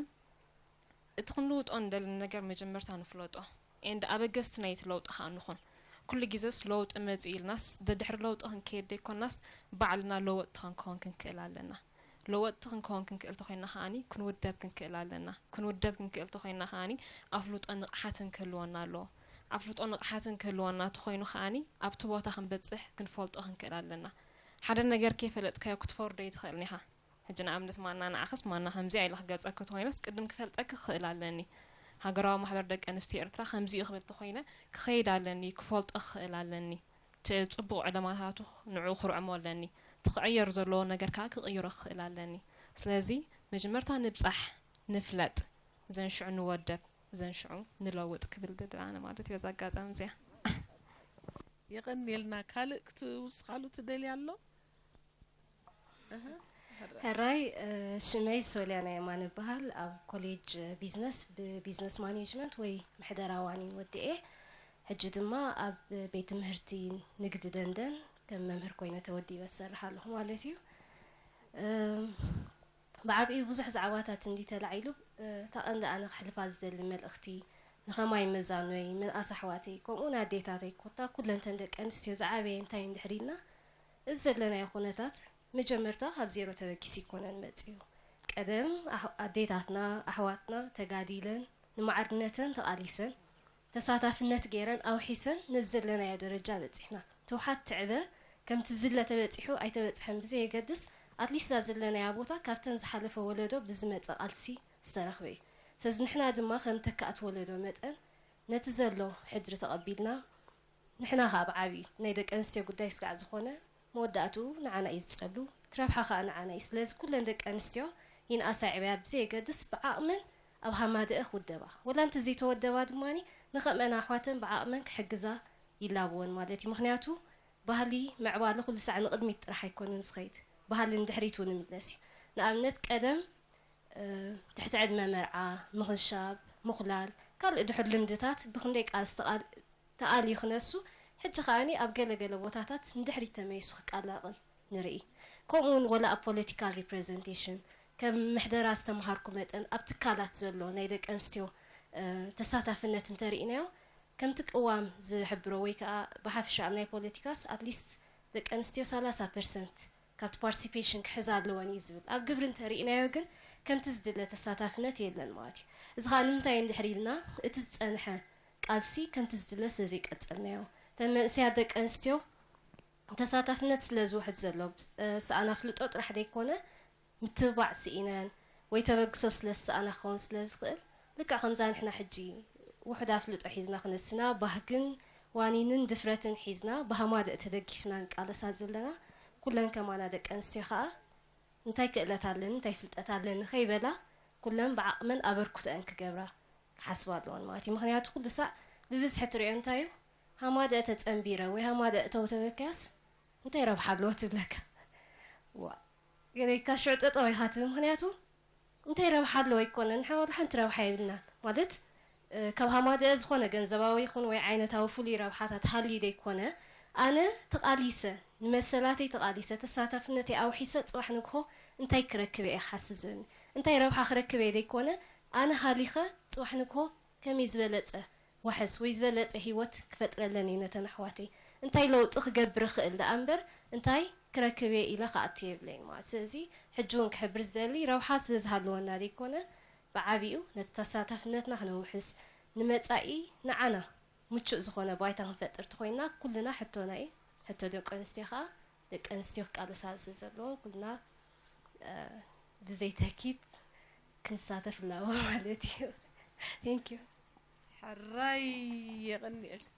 እቲ ክንልውጦ ንደሊ ነገር መጀመርታ ንፍለጦ and ኣበገስቲ ናይቲ ለውጢ ከዓ ንኹን። ኩሉ ግዜስ ለውጢ መፂኡ ኢልናስ ደድሕሪ ለውጢ ክንከየድ ዘይኮናስ ባዕልና ለወጥቲ ክንከውን ክንክእል ኣለና። ለወጥቲ ክንከውን ክንክእል ተኾይና ከዓኒ ክንውደብ ክንክእል ኣለና። ክንውደብ ክንክእል ተኾይና ከዓኒ ኣፍልጦ ንቕሓትን ክህልወና ኣለዎ። ኣፍልጦ ንቕሓትን ክህልወና ተኾይኑ ከዓኒ ኣብቲ ቦታ ክንበፅሕ ክንፈልጦ ክንክእል ኣለና። ሓደ ነገር ከይፈለጥካዮ ክትፈርዶ ኣይትኽእልን ኢኻ። ሕጂ ንኣብነት ማና ንዓኽስ ማና ከምዚኣ ኢለ ክገልፀኪ ተኾይነስ ቅድም ክፈልጠኪ ክኽእል ኣለኒ። ሃገራዊ ማሕበር ደቂ ኣንስትዮ ኤርትራ ከምዚ እዩ ክብል ተኾይነ ክኸይድ ኣለኒ፣ ክፈልጦ ክኽእል ኣለኒ። እቲ ጽቡቕ ዕለማታቱ ንዕኡ ክርዕሞ ኣለኒ። እቲ ክዕየር ዘለዎ ነገር ከኣ ክቕይሮ ክኽእል ኣለኒ። ስለዚ መጀመርታ ንብጻሕ፣ ንፍለጥ፣ ዘን ሽዑ ንወደብ፣ ዘን ሽዑ ንለውጥ ክብል ድል ኣነ ማለት እዩ በዛ ኣጋጣሚ እዚኣ። የቐንየልና። ካልእ ክትውስኻሉ ትደልያ ኣሎ? ሕራይ ሽመይ ሶልያና የማነ እበሃል። ኣብ ኮሌጅ ቢዝነስ ብቢዝነስ ማኔጅመንት ወይ ምሕደራ ዋኒን ወዲኤ። ሕጂ ድማ ኣብ ቤት ትምህርቲ ንግዲ ደንደን ከም መምህር ኮይነ ተወዲበ ዝሰርሕ ኣለኹ ማለት እዩ። ብዓብዩ ብዙሕ ዛዕባታት እንዲ ተላዒሉ እታ ቀንዲ ኣነ ክሕልፋ ዝደሊ መልእኽቲ ንኸማይ መዛኖይ ምንኣስ ኣሕዋተይ ከምኡ ንኣዴታተይ ኮታ ኩለንተን ደቂ ኣንስትዮ ዝዓበየ እንታይ እንድሕር ኢልና እዚ ዘለናዮ ኩነታት መጀመርታ ካብ ዜሮ ተበጊሱ ኣይኮነን መጺኡ። ቀደም ኣዴታትና ኣሕዋትና ተጋዲለን ንማዕርነተን ተቓሊሰን ተሳታፍነት ገይረን ኣውሒሰን ነዚ ዘለናዮ ደረጃ በጺሕና። ትውሓት ትዕበ ከምቲ ዝለ ተበጺሑ ኣይተበጽሐን ብዘየገድስ ኣትሊስት እዛ ዘለናያ ቦታ ካብተን ዝሓለፈ ወለዶ ብዝመጸ ቃልሲ ዝተረኽበ እዩ። ስለዚ ንሕና ድማ ከም ተካእቲ ወለዶ መጠን ነቲ ዘሎ ሕድሪ ተቐቢልና ንሕና ከኣ ብዓብዩ ናይ ደቂ ኣንስትዮ ጉዳይ ስጋዕ ዝኾነ መወዳእትኡ ንዓና እዩ ዝጸሉ እቲ ረብሓ ከኣ ንዓና እዩ። ስለዚ ኩለን ደቂ ኣንስትዮ ይንኣሳ ይዕበያ ብዘየገድስ ብዓቕመን ኣብ ሃማደኣ ክውደባ ወላ እንተዘይተወደባ ድማ ንኸምአን ኣሕዋተን ብዓቕመን ክሕግዛ ይላበወን ማለት እዩ። ምኽንያቱ ባህሊ ምዕባለ ኩሉ ሳዕ ንቕድሚት ጥራሕ ኣይኮነን ዝኸይድ፣ ባህሊ ንድሕሪት እውን ይምለስ እዩ። ንኣብነት ቀደም ትሕቲ ዕድመ መርዓ፣ ምኽንሻብ፣ ምኹላል፣ ካልእ ድሑር ልምድታት ብኽንደይ ቃልሲ ተቓል ተኣልዩ ክነሱ ሕጂ ከኣኒ ኣብ ገለ ገለ ቦታታት ንድሕሪት ተመይሱ ክቀላቐል ንርኢ። ከምኡ እውን ወላ ኣብ ፖለቲካል ሪፕሬዘንቴሽን ከም ምሕደራ ዝተምሃርኩ መጠን ኣብ ትካላት ዘሎ ናይ ደቂ ኣንስትዮ ተሳታፍነት እንተርኢናዮ ከምቲ ቅዋም ዝሕብሮ ወይ ከዓ ብሓፈሻ ኣብ ናይ ፖለቲካስ ኣትሊስት ደቂ ኣንስትዮ ሰላሳ ፐርሰንት ካብቲ ፓርቲሲፔሽን ክሕዛ ኣለወን እዩ ዝብል። ኣብ ግብሪ እንተርኢናዮ ግን ከምቲ ዝድለ ተሳታፍነት የለን ማለት እዩ። እዚ ከዓ ንምንታይ እንድሕር ኢልና እቲ ዝፀንሐ ቃልሲ ከምቲ ዝድለ ስለዘይቀፀልናዮ እተን መንእሰያት ደቂ ኣንስትዮ ተሳታፍነት ስለ ዝውሕድ ዘሎ ሰኣን ኣፍልጦ ጥራሕ ዘይኮነ ምትብባዕ ስኢነን ወይ ተበግሶ ስለ ዝሰኣና ክኸውን ስለ ዝኽእል ልክዕ ከምዛ ንሕና ሕጂ ውሑድ ኣፍልጦ ሒዝና ክነስና ባህግን ዋኒንን ድፍረትን ሒዝና ብሃማደእ ተደጊፍና ንቃለሳ ዘለና ኩለን ከማና ደቂ ኣንስትዮ ከዓ እንታይ ክእለት ኣለኒ እንታይ ፍልጠት ኣለኒ ከይበላ ኩለን ብዓቕመን ኣበርኩተአን ክገብራ ክሓስባ ኣለወን ማለት እዩ። ምክንያቱ ኩሉ ሳዕ ብብዝሒ ትሪኦ እንታይ እዩ ሃማደእ ተፀንቢረ ወይ ሃማደእ እተው ተበልካያስ እንታይ ረብሓ ኣለዎ ትብለካ። ዋ ገለካ ሽዑ ጠጠው ኢኻ ትብል። ምክንያቱ እንታይ ረብሓ ኣለዎ ኣይኮነ ንሓ ወላ ሓንቲ ረብሓ የብልናን ማለት ካብ ሃማደአ ዝኾነ ገንዘባዊ ይኹን ወይ ዓይነታዊ ፍሉይ ረብሓታት ሃልዩ ዘይኮነ ኣነ ተቓሊሰ ንመሰላተይ ተቓሊሰ ተሳታፍነተይ ኣውሒሰ ፅባሕ ንግሆ እንታይ ክረክብ እየ ክሓስብ ዝብኒ እንታይ ረብሓ ክረክብ እየ ዘይኮነ ኣነ ሃሊኸ ፅባሕ ንግሆ ከመይ ዝበለፀ ዋሕስ ወይ ዝበለፀ ህይወት ክፈጥረለን እዩ ነተን ኣሕዋተይ እንታይ ለውጢ ክገብር ይኽእል ደኣ እምበር እንታይ ክረክብ እየ ኢለ ክኣቱ የብለይን ማለት ስለዚ ሕጂ እውን ክሕብር ዝደሊ ረብሓ ስለ ዝሃለወና ዘይኮነ ብዓቢኡ ነቲ ተሳታፍነትና ክነውሕስ ንመፃኢ ንዓና ምቹእ ዝኾነ ባይታ ክንፈጥር ተኾይንና ኩልና ሕቶና እዩ ሕቶ ደቂ ኣንስትዮ ከዓ ደቂ ኣንስትዮ ክቃለሳሉ ስለ ዘለዎ ኩልና ብዘይተኪት ክንሳተፍ ኣለዎ ማለት እዩ። Thank you። ሕራይ የቐኒኤልካ።